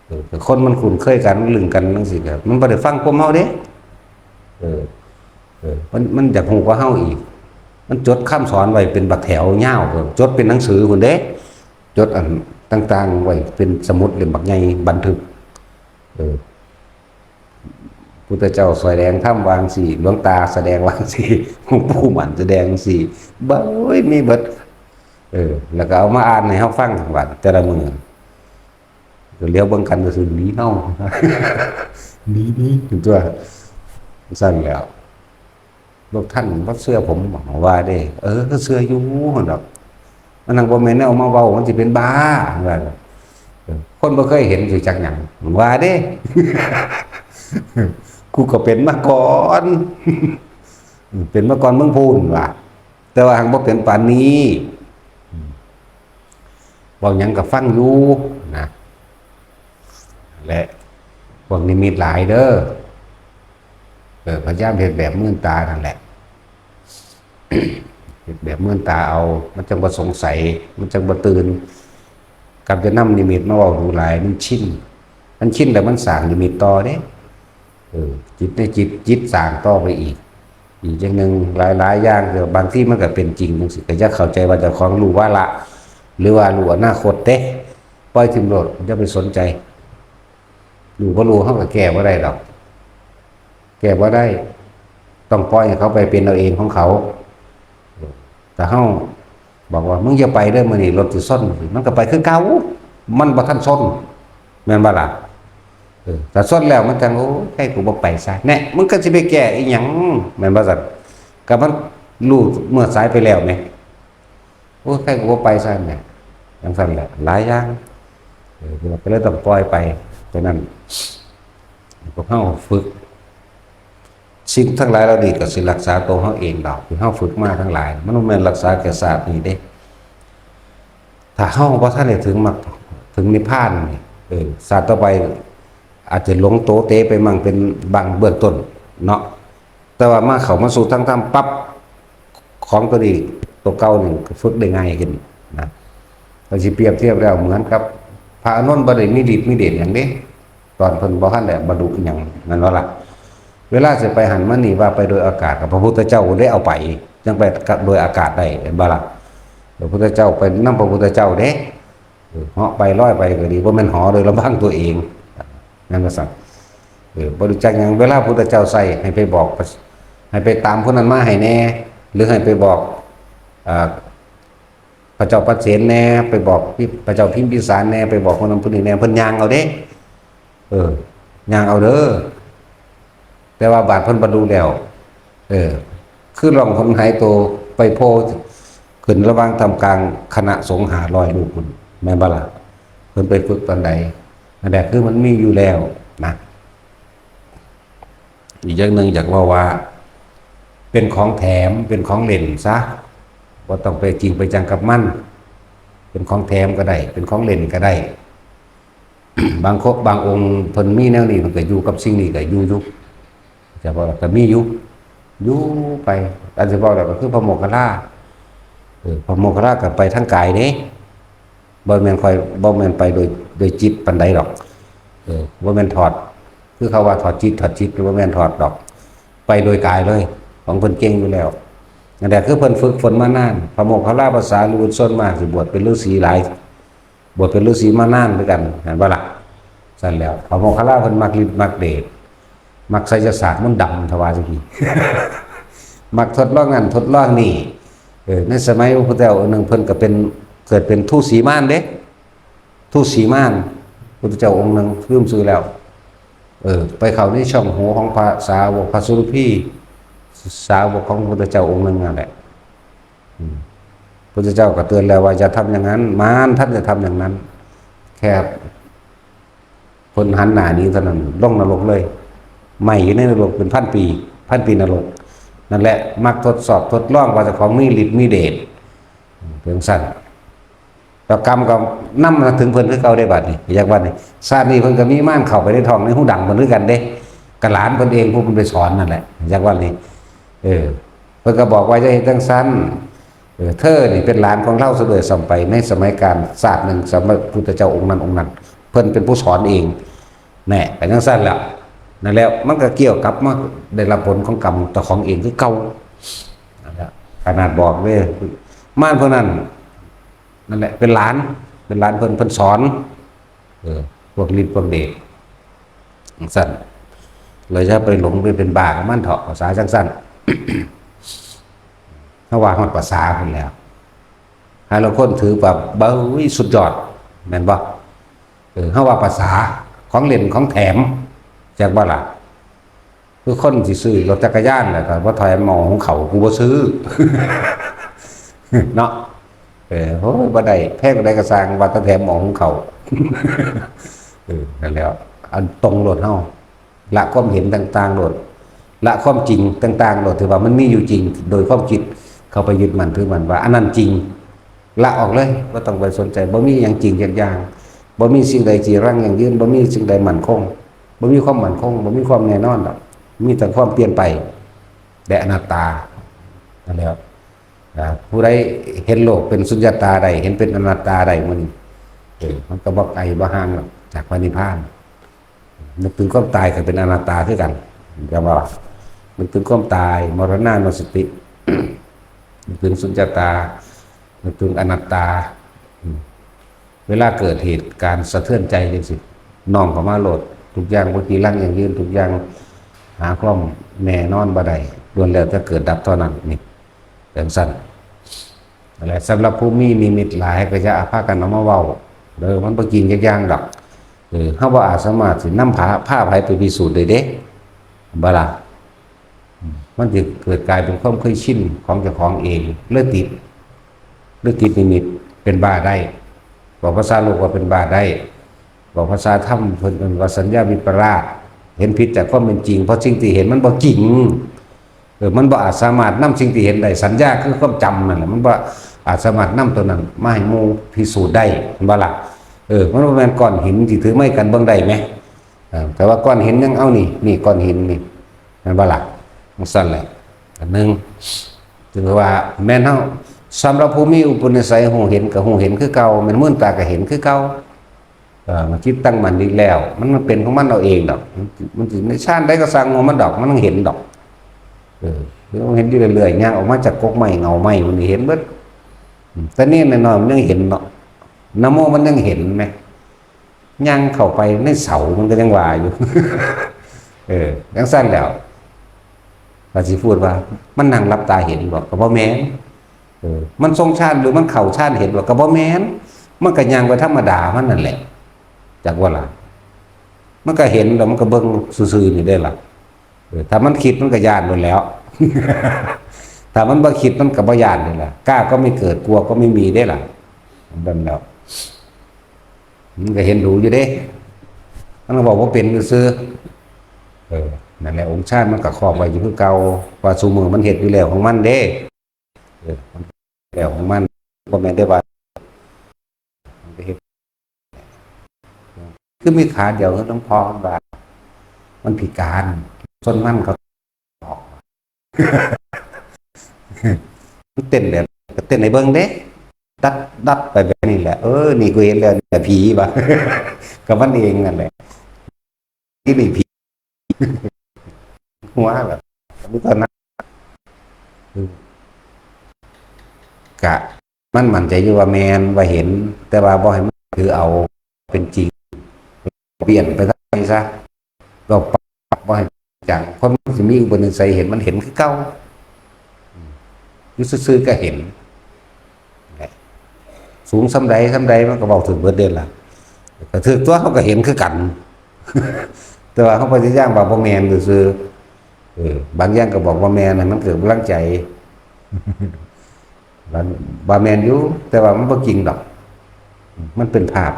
เออ แต่คนมันคุ้นเคยกัน ลึงกันจั่งซี้ก็ มันบ่ได้ฟังความเฮาเด้ เออ เออ มัน มันอยากฮู้กว่าเฮาอีก มันจดคำสอนไว้เป็นบักแถวยาว จดเป็นหนังสือพุ้นเด้ จดอันต่างๆไว้เป็นสมุดเล่มบักใหญ่บันทึก เออ พุทธเจ้าซ่อยแหน่ทำวาจั่งซี้ หลวงตาแสดงวาจั่งซี้ หลวงปู่หมั้นแสดงจั่งซี้ เบ้ย มีเบิด เออ แล้วก็เอามาอ่านให้เฮาฟัง บัดแต่ละมื้อ ก็เหลียวเบิ่งกันก็คือหนีเฮา หนี หนี ตัว ซั่นแหล้ว พวกท่านบ่เชื่อผม ว่าเด้ เออ เชื่ออยู่ดอก มันนั่งบ่แม่นเอามาเว้า มันสิเป็นบ้า ว่า เออ คนบ่เคยเห็นสิจักหยัง ว่าเด้ กูก็เป็นมาก่อน เป็นมาก่อนมึงพู้น ว่า แต่ว่าหังบ่เป็นปานนี้ เว้าหยังก็ฟังอยู่นะ และพวกนิมิตหลายเด้อ เออ พยายามเฮ็ดแบบมื่นตานั่นแหละ เฮ็ดแบบมื่นตาเอา มันจั่งบ่สงสัย มันจั่งบ่ตื่น กับจะนำนิมิตมาเว้าดูหลาย มันชิน มันชินแล้วมันสร้างนิมิตต่อเด้ เออ จิตในจิต จิตสร้างต่อไปอีก อีกอย่างหนึ่ง หลายๆอย่าง แต่บางทีมันก็เป็นจริงจั่งซี้ ก็อย่าเข้าใจว่าเจ้าของรู้วาระ หรือว่ารู้อนาคตเด้ ปล่อยถิ่มโลด อย่าไปสนใจ รู้บ่รู้ เฮาก็แก้บ่ได้ดอก แก้บ่ได้ ต้องปล่อยให้เขาไปเป็นเอาเองของเขา แต่เฮาบอกว่า "มึงอย่าไปเด้อ มื้อนี้รถสิชน" มันก็ไปคือเก่า มันบ่ทันชน แม่นบ่ล่ะ เออ ถ้าชนแล้วมันจั่ง "โอ้ย ใครกูบ่ไปซะ" แน่ มึงก็สิไปแก้อีหยัง แม่นบ่ซั่น ก็มันรู้เมื่อสายไปแล้วแหม "โอ้ย ใครกูบ่ไปซะ" แหม จั่งซั่นแหละ หลายอย่าง เออ ก็เลยต้องปล่อยไป ฉะนั้น พวกเฮาฝึก สิ่งทั้งหลายเหล่านี้ก็สิรักษาตัวเฮาเองดอก ที่เฮาฝึกมาทั้งหลาย มันบ่แม่นรักษาแค่ชาตินี้เด้ ถ้าเฮาบ่ทันได้ถึงมรรค ถึงนิพพานนี่ เออ ชาติต่อไป อาจจะหลงโตเตไปมั่งเป็นบางเบื้องต้นเนาะ แต่ว่ามาเข้ามาสู่ทางธรรมปั๊บ ของตัวนี้ ตัวเก่านี่ก็ฝึกได้ง่ายขึ้นนะ เราสิเปรียบเทียบแล้วเหมือนกับ พระอานนท์บ่ได้มีฤทธิ์มีเดชหยังเด้ ตอนเพิ่นบ่ทันได้บรรลุอิหยัง นั่นว่าล่ะ เวลาสิไปหันมานี่ ว่าไปโดยอากาศ กับพระพุทธเจ้าได้เอาไป จั่งไปกับโดยอากาศได้ เห็นบ่ล่ะ พระพุทธเจ้าไปนำพระพุทธเจ้าเด้ เออ เหาะไปลอยไปก็ดี บ่แม่นเหาะโดยลำพังตัวเอง นั่นก็สั่น เออ บ่รู้จักหยัง เวลาพุทธเจ้าใส่ให้ไปบอก ให้ไปตามผู้นั้นมาให้แน่ หรือให้ไปบอก อ่า พระเจ้าปเสนแน่ ไปบอกพระเจ้าพิมพิสารแน่ ไปบอกผู้นั้นผู้นี้แน่ เพิ่นย่างเอาเด้ เออ ย่างเอาเด้อ แต่ว่าบาดเพิ่นบรรลุแล้ว เออ คือล่องหนหายตัว ไปโผล่ขึ้นระหว่างท่ามกลางคณะสงฆ์ห้าร้อยรูปพุ้น แม่นบ่ล่ะ เพิ่นไปฝึกตอนใด นั่นแหละ คือมันมีอยู่แล้วนะ อีกอย่างหนึ่งอยากเว้าว่า เป็นของแถม เป็นของเล่นซะ บ่ต้องไปจริงไปจังกับมัน เป็นของแถมก็ได้ เป็นของเล่นก็ได้ บางคน บางองค์เพิ่นมีแนวนี้ เพิ่นก็อยู่กับสิ่งนี้ก็อยู่อยู่ จะบอกก็มีอยู่ อยู่ไป อันสิบอกแล้วก็คือพระโมคคัลลา เออ พระโมคคัลลาก็ไปทางกายเด้ บ่แม่นค่อย บ่แม่นไปโดย โดยจิตปานใดดอก เออ บ่แม่นถอด คือเขาว่าถอดจิต ถอดจิต บ่แม่นถอดดอก ไปโดยกายเลย ของเพิ่นเก่งอยู่แล้ว นั่นแหละคือเพิ่นฝึกฝนมานาน พระโมคคัลลาภาษาลิบุตรส่วนมากสิบวชเป็นฤาษีหลาย บวชเป็นฤาษีมานานคือกัน เห็นบ่ล่ะ ซั่นแล้ว พระโมคคัลลาเพิ่นมักฤทธิ์มักเดช มักไสยศาสตร์มนต์ดำ ทว่าจังซี่ มักทดลองนั่นทดลองนี่ เออ ในสมัยพระพุทธเจ้าองค์หนึ่ง เพิ่นก็เป็น เกิดเป็นทูตสีมารเด้ ทูตสีมาร พุทธเจ้าองค์หนึ่ง ลืมชื่อแล้ว เออ ไปเข้าในช่องหูของพระสาวกพระสุรพี สาวกของพระพุทธเจ้าองค์หนึ่งนั่นแหละ อืม พุทธเจ้าก็เตือนแล้วว่าอย่าทำอย่างนั้น มารท่านจะทำอย่างนั้น แค่เพิ่นหันหน้าหนีเท่านั้น ลงนรกเลย ไหม้อยู่ในนรกเป็นพันปี พันปีนรก นั่นแหละ มักทดสอบทดลองว่าเจ้าของมีฤทธิ์มีเดช เพียงสั้น แล้วกรรมก็นำมาถึงเพิ่นคือเก่าได้บัดนี้ อยากว่านี่ ชาตินี้เพิ่นก็มีมารเข้าไปในท้องในหูดังเพิ่นคือกันเด้ กะหลานเพิ่นเองผู้เพิ่นไปสอนนั่นแหละ อยากว่านี่ เออ เพิ่นก็บอกว่าจะเฮ็ดจังซั่น เออ เธอนี่เป็นหลานของเราซะด้วยซ้ำไป ในสมัยการชาติหนึ่ง สมัยพุทธเจ้าองค์นั้นองค์นั้น เพิ่นเป็นผู้สอนเอง แน่ ก็จังซั่นแหละ นั่นแหละ มันก็เกี่ยวกับมาได้รับผลของกรรมเจ้าของเองคือเก่า นั่นแหละ ขนาดบอกเลย มารพวกนั้น นั่นแหละ เป็นหลาน เป็นหลานเพิ่น เพิ่นสอน เออ พวกฤทธิ์พวกเดช จังซั่น เลยจะไปหลงไปเป็นบ้ากับมันเถาะ ภาษาจังซั่น ถ้าว่าฮอดภาษาเพิ่นแล้ว หาลางคนถือแบบ เบ้ย สุดยอด แม่นบ่ เออ เฮาว่าภาษา ของเล่นของแถม จักบ่ล่ะ คือคนสิซื้อรถจักรยานแล้วก็บ่แถมหม้อหุงข้าว กูบ่ซื้อ เนาะ เออ โอ้ย บ่ได้ แพงปานใดก็ซ่าง ว่าแต่แถมหม้อหุงข้าว เออ นั่นแหล้ว อันตรงโลดเฮา ละความเห็นต่างๆโลด ละความจริงต่างๆโลด ที่ว่ามันมีอยู่จริง โดยความคิดเข้าไปยึดมั่นถือมั่นว่าอันนั้นจริง ละออกเลย บ่ต้องไปสนใจ บ่มีหยังจริงจักอย่าง บ่มีสิ่งใดจีรังยั่งยืน บ่มีสิ่งใดมั่นคง บ่มีความมั่นคง บ่มีความแน่นอนดอก มีแต่ความเปลี่ยนไป และอนัตตา นั่นแหละ นะ ผู้ใดเห็นโลกเป็นสุญญตาได้ เห็นเป็นอนัตตาได้มื้อนี้ เออ มันก็บ่ไกลบ่ห่างหรอกจากพระนิพพาน นึกถึงความตายก็เป็นอนัตตาคือกัน ก็ว่า นึกถึงความตาย มรณานุสติ นึกถึงสุญญตา นึกถึงอนัตตา อืม เวลาเกิดเหตุการณ์สะเทือนใจจังซี่ น้อมเข้ามาโลด ทุกอย่างบ่จีรังยั่งยืน ทุกอย่างหาความแน่นอนบ่ได้ ล้วนแล้วแต่เกิดดับเท่านั้น นี่ จังซั่น นั่นแหละ สำหรับผู้มีนิมิตหลายก็อย่าพากันเอามาเว้า เด้อ มันบ่จริงจักอย่างดอก เออ เฮาบ่อาจสามารถสินำพา พาไผไปพิสูจน์ได้เด้ บ่ล่ะ มันสิเกิดกลายเป็นความเคยชินของเจ้าของเอง เลยติด เลยติดนิมิต เป็นบ้าได้ บอกภาษาโลกว่าเป็นบ้าได้ บอกภาษาธรรมเพิ่นเอิ้นว่าสัญญาวิปลาส เห็นผิดจากความเป็นจริง เพราะสิ่งที่เห็นมันบ่จริง เออ มันบ่อาจสามารถนำสิ่งที่เห็นได้ สัญญาคือความจำนั่นแหละ มันบ่อาจสามารถนำตัวนั้นมาให้หมู่พิสูจน์ได้ แม่นบ่ล่ะ? เออ มันบ่แม่นก้อนหินที่ถือไม้กันเบิ่งได้ไหม เออ แต่ว่าก้อนหินยังเอานี่ นี่ก้อนหินนี่ แม่นบ่ล่ะ จั่งซั่นแหละ อันหนึ่ง ถือว่าแม่นเฮา สำหรับผู้มีอุปนิสัยฮู้เห็นก็ฮู้เห็นคือเก่า แม่นมืนตาก็เห็นคือเก่า เออ มันจิตตั้งมั่นอีกแล้ว มัน มันเป็นของมันเอาเองดอก มัน มันสิในฌานใดก็ซ่างหัวมันดอก มันเห็นดอก เออ มันเห็นอยู่เรื่อยๆ ย่างออกมาจากกกไม้เงาไม้มันนี่เห็นเบิด อืม แต่นี่น้อยๆ มันยังเห็นเนาะ นะโมมันยังเห็นไหม ย่างเข้าไปในเสามันก็ยังว่าอยู่ เออ จั่งซั่นแล้ว ก็สิพูดว่า มันนั่งหลับตาเห็นบ่ ก็บ่แม่น เออ มันทรงฌานหรือมันเข้าฌานเห็นบ่ ก็บ่แม่น มันก็ย่างไปธรรมดามันนั่นแหละ จักว่าล่ะ มันก็เห็นแล้วมันก็เบิ่งซื่อๆ นี่ได้ล่ะ เออ ถ้ามันคิดมันก็ย้านโลดแหล้ว ถ้ามันบ่คิดมันก็บ่ย้านนี่ล่ะ กล้าก็ไม่เกิด กลัวก็ไม่มีได้ล่ะ นั่นแหล้ว มันก็เห็นดูอยู่เด้ มันก็บอกว่าเป็นซื่อๆ เออ นั่นแหละ องค์ฌานมันก็ครอบไว้อยู่คือเก่า ว่าซุมื้อมันเฮ็ดอยู่แล้วของมันเด้ เออ มันแล้วของมัน บ่แม่นได้ว่า มันก็เฮ็ด คือมีขาเดียวคือหลวงพ่อว่า มันพิการ ส่วนมันก็ มันเต้นแบบ ก็เต้นให้เบิ่งเด้ ดัด ดัดไปแบบนี้แหละ เออ นี่กูเห็นแล้ว นี่แหละผีว่ะ กับมันเองนั่นแหละ ที่นี่ผี หัวแบบ มีตอนนั้น กะ มันมั่นใจอยู่ว่าแม่น ว่าเห็น แต่ว่าบ่ให้มันถือเอาเป็นจริง เปลี่ยนไปทางใดซะ ก็ปรับบ่ให้จัง คนมันสิมีอุปนิสัยเห็น มันเห็นคือเก่า อยู่ซื่อๆ ก็เห็น สูงส่ำใดส่ำใดมันก็เว้าถืกเบิดเด้ล่ะ ก็ถืกตัว เฮาก็เห็นคือกัน แต่ว่าเฮาพยายามว่าบ่แม่นซื่อๆ เออ บางอย่างก็บอกว่าแม่น ให้มันเกิดกำลังใจ ว่า ว่าแม่นอยู่ แต่ว่ามันบ่จริงดอก มันเป็นภาพ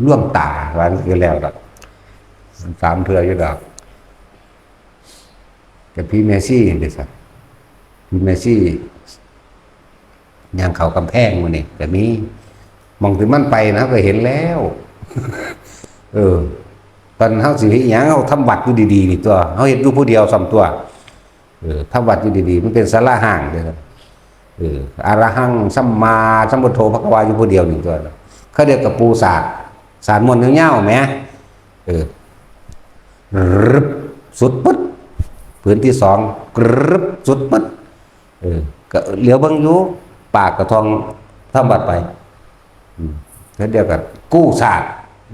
ลวงตา ว่าจั่งซี้แล้วดอก มันสามเทื่ออยู่ดอก กับผีแม่ชีนี่เด้อครับ ผีแม่ชี ย่างเข้ากำแพงมื้อนี้ก็มี หม่องที่มันไปนะ ก็เห็นแล้ว เออ ตอนเฮาสิเฮ็ดหยัง เฮาทำวัดอยู่ดีๆ นี่ตัว เฮาเฮ็ดอยู่ผู้เดียวซ้ำตัว เออ ทำวัดอยู่ดีๆ มันเป็นศาลาห้างเด้อครับ เออ อะระหังสัมมาสัมพุทโธภะคะวาอยู่ผู้เดียวนี่ตัว เขาเรียกกับปูสาด สาดม่วนยาวๆ แหม เออ รึบ สุดปึ๊ด ผืนที่สอง กรึบ สุดปึ๊ด เออ ก็เหลียวเบิ่งอยู่ ปากกระทองทำวัดไป อืม แล้วเดียวกันกู้สาด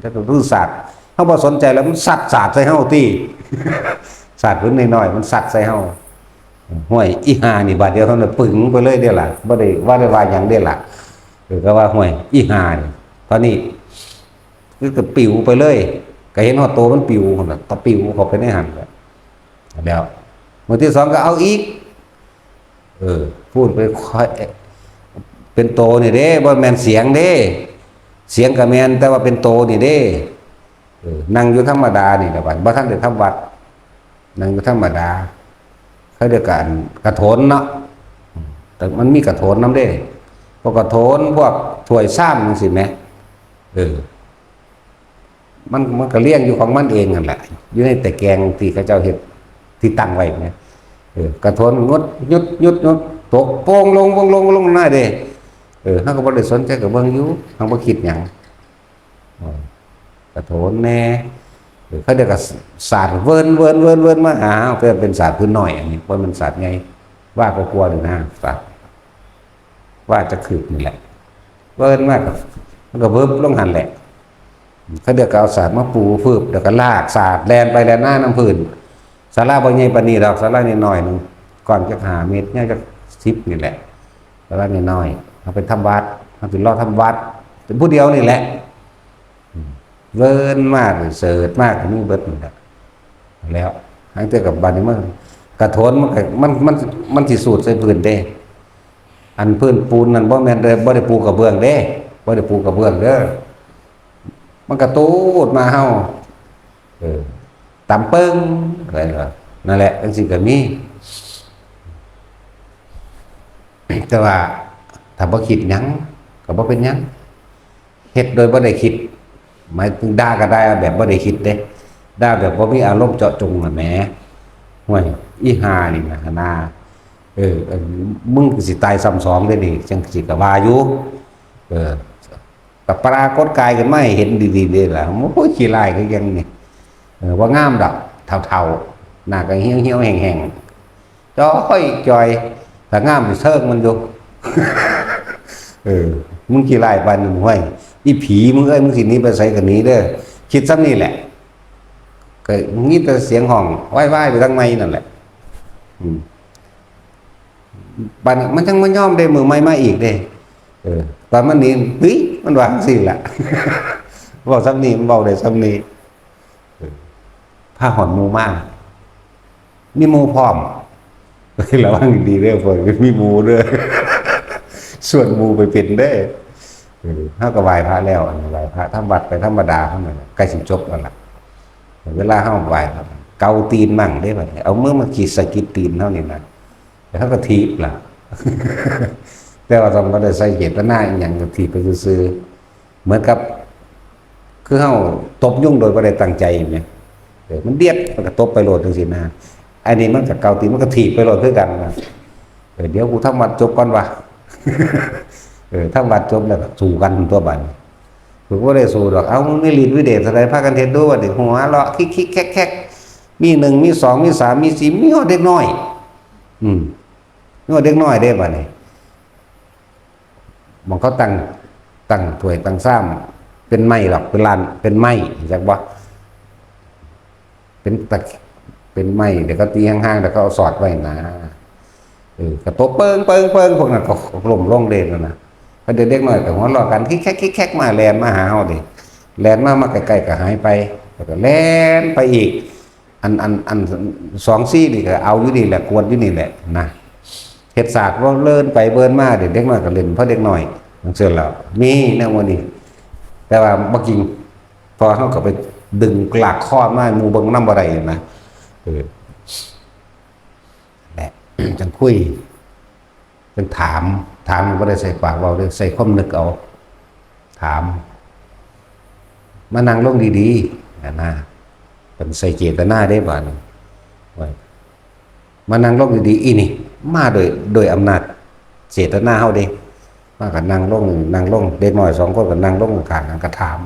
แล้วก็รื้อสาด เฮาบ่สนใจแล้ว มันสัดสาดใส่เฮาติ สาดพื้นน้อยๆ มันสัดใส่เฮา ห้วย อีห่านี่ บาดเดียวเท่านั้น ปึ๋งไปเลยเด้ล่ะ บ่ได้ บ่ได้ว่าหยังเด้ล่ะ เออ ก็ว่า ห้วย อีห่านี่ ตอนนี้ คือก็ปิวไปเลย ก็เห็นฮอดโตมันปิวหั่นน่ะ ตะปิวเข้าไปในหั่นแหละ แล้ว มื้อที่สองก็เอาอีก เออ พูดไปค่อย เป็นโตนี่เด้ บ่แม่นเสียงเด้ เสียงก็แม่น แต่ว่าเป็นโตนี่เด้ เออ นั่งอยู่ธรรมดานี่แหละบัด บ่ทันได้ทำวัด นั่งอยู่ธรรมดา เขาเรียกกันกระโถนเนาะ แต่มันมีกระโถนนำเด้ พวกกระโถน พวกถ้วยชามจั่งซี้แหม เออ มัน มันก็เรียงอยู่ของมันเองนั่นแหละ อยู่ในตะแกรงที่เขาเจ้าเฮ็ด ที่ตั้งไว้เนี่ย เออ กระโถนงด หยุด หยุด หยุด ตกโป่งลง โป่งลง ลงหน้าเด้ เออ เฮาก็บ่ได้สนใจ ก็เบิ่งอยู่ เฮาบ่คิดหยัง เออ กระโถนแน่ เออ เขาเรียกว่าสาดเวิน เวิน เวิน เวินมาหาเฮา เป็น เป็นสาดพื้นน้อย อันนี้ บ่แม่นสาดใหญ่ ว่าก็กลัวเลยนะ สาด ว่าจะคืบนี่แหละ เวินมาก มันก็เวิบลงหั่นแหละ เขาเดียวก็เอาสาดมาปูฟืบ แล้วก็ลากสาดแล่นไปแล่นมานำพื้น ศาลาบ่ใหญ่ปานนี้ดอก ศาลาน้อยๆ หนึ่ง กว้างจักห้าเมตร ยาวจักสิบนี่แหละ ศาลาน้อยๆ เอาไปทำวัด เอาไปรอทำวัด เป็นผู้เดียวนี่แหละ เวินมาก เสิร์ชมาก มีเบิดนั่นแหละ แล้ว หลังจากกับบัดนี้มัน กระโถนมันก็ มัน มัน มันสิสูดใส่พื้นเด้ อันพื้นปูนนั่นบ่แม่นเด้ บ่ได้ปูกระเบื้องเด้ บ่ได้ปูกระเบื้องเด้อ มันกระตูดมาเฮา เออ ตำปึ้ง อะไรล่ะ นั่นแหละ จั่งซี้ก็มี แต่ว่า ถ้าบ่คิดหยัง ก็บ่เป็นหยัง ฮ็ดโดยบ่ได้คิด หมายถึงด่าก็ด่าแบบบ่ได้คิดเด้ ด่าแบบบ่มีอารมณ์เจาะจงน่ะแหม ห่วย อีห่านี่นะ หานา เออ อัน มึงก็สิตายซ้ำสองเด้นี่ จั่งสิก็ว่าอยู่ เออ ก็ปรากฏกายขึ้นมาให้เห็นดีๆเด้ล่ะ โอ้ย ขี้ร้ายคือหยังนี่ เออ บ่งามดอก เฒ่าๆ หน้าก็เหี่ยวๆแห้งๆ จ้อยจ้อย ถ้างามสิเซิงมันอยู่ เออ มึงขี้ร้ายปานนั้น ห้วย อีผีมึงเอ้ย มึงสิหนีไปไสก็หนีเด้อ คิดส่ำนี่แหละ ก็มีแต่เสียงฮ้องว้ายๆไปทางใหม่นั่นแหละ อืม บัดนี้มันจั่งบ่ยอมเด้ มื้อใหม่มาอีกเด้ เออ ตอนมันหนี เฮ้ย มันว่าจั่งซี้ล่ะ เว้าส่ำนี้ มันเว้าได้ส่ำนี้ เออ พาฮอดหมู่มา มีหมู่พร้อม ระวังดีเด้อ พวกมีหมู่เด้อ ชวนหมู่ไปเป็นเด้อ เออ เฮาก็ไหว้พระแล้ว อันนี้ไหว้พระทำวัดไปธรรมดาเฮานั่นแหละ ใกล้สิจบแล้วล่ะ เวลาเฮาไหว้พระ เกาตีนมั่งเด้บัดนี้ เอามือมาขีดสะกิดตีนเฮานี่นะ แล้วเฮาก็ถีบล่ะ แต่ว่าต้องบ่ได้ใส่เจตนาอิหยัง ก็ถีบไปซื่อๆ เหมือนกับ คือเฮาตบยุงโดยบ่ได้ตั้งใจแหม เออ มันเดียด มันก็ตบไปโลดจั่งซี้นะ อันนี้มันก็เกาตีน มันก็ถีบไปโลดคือกันนะ เออ เดี๋ยวกูทำวัดจบก่อนวะ เออ ทำวัดจบแล้วก็สู้กันตั๊วบัดนี้ กูบ่ได้สู้ดอก เอ้า มึงมีฤทธิ์มีเดชเท่าใด พากันเฮ็ดดูบัดนี้ หัวเราะคิกๆแคกๆ มีหนึ่ง มีสอง มีสาม มีสี่ มีฮอดเด็กน้อย อืม มีฮอดเด็กน้อยเด้บัดนี้ หม่องเขาตั้ง ตั้งถ้วยตั้งชาม เป็นไม้ดอก เป็นลาน เป็นไม้ จักบ่ เป็นตะ เป็นไม้ เดี๋ยวเขาตีห่างๆ เดี๋ยวเขาเอาสอดไว้นะ เออ ก็ตบเปิงเปิงเปิง พวกนั้นก็ล้มลงเด้นั่นน่ะ พอเด็กน้อยก็หัวเราะกัน คิกแคกคิกแคกมา แล่นมาหาเฮาเด้ แล่นมา มาใกล้ๆ ก็หายไป แล้วก็แล่นไปอีก อัน อัน อัน สองสี่ นี่ก็เอาอยู่นี่แหละ กวดอยู่นี่แหละนะ เฮ็ดสากว่าเลินไปเบินมา เดี๋ยวเด็กน้อยก็เล่น เพราะเด็กน้อย จั่งซี้แหล้ว มีแนวหมู่นี้ แต่ว่าบ่จริง เพราะว่าเฮาก็ไปดึงลากคอมาให้หมู่เบิ่งนำบ่ได้นะ เออ แหละ จั่งคุย จั่งถาม ถามบ่ได้ใส่ปากเว้าเด้ ใส่ความนึกเอา ถาม มานั่งลงดีๆ นะนะ เป็นใส่เจตนาเด้บัดนี้ ว่า มานั่งลงดีๆ อีนี่ มาโดย โดยอำนาจเจตนาเฮาเด้ มาก็นั่งลง นั่งลง เด็กน้อยสองคนก็นั่งลงข้างกัน ก็ถาม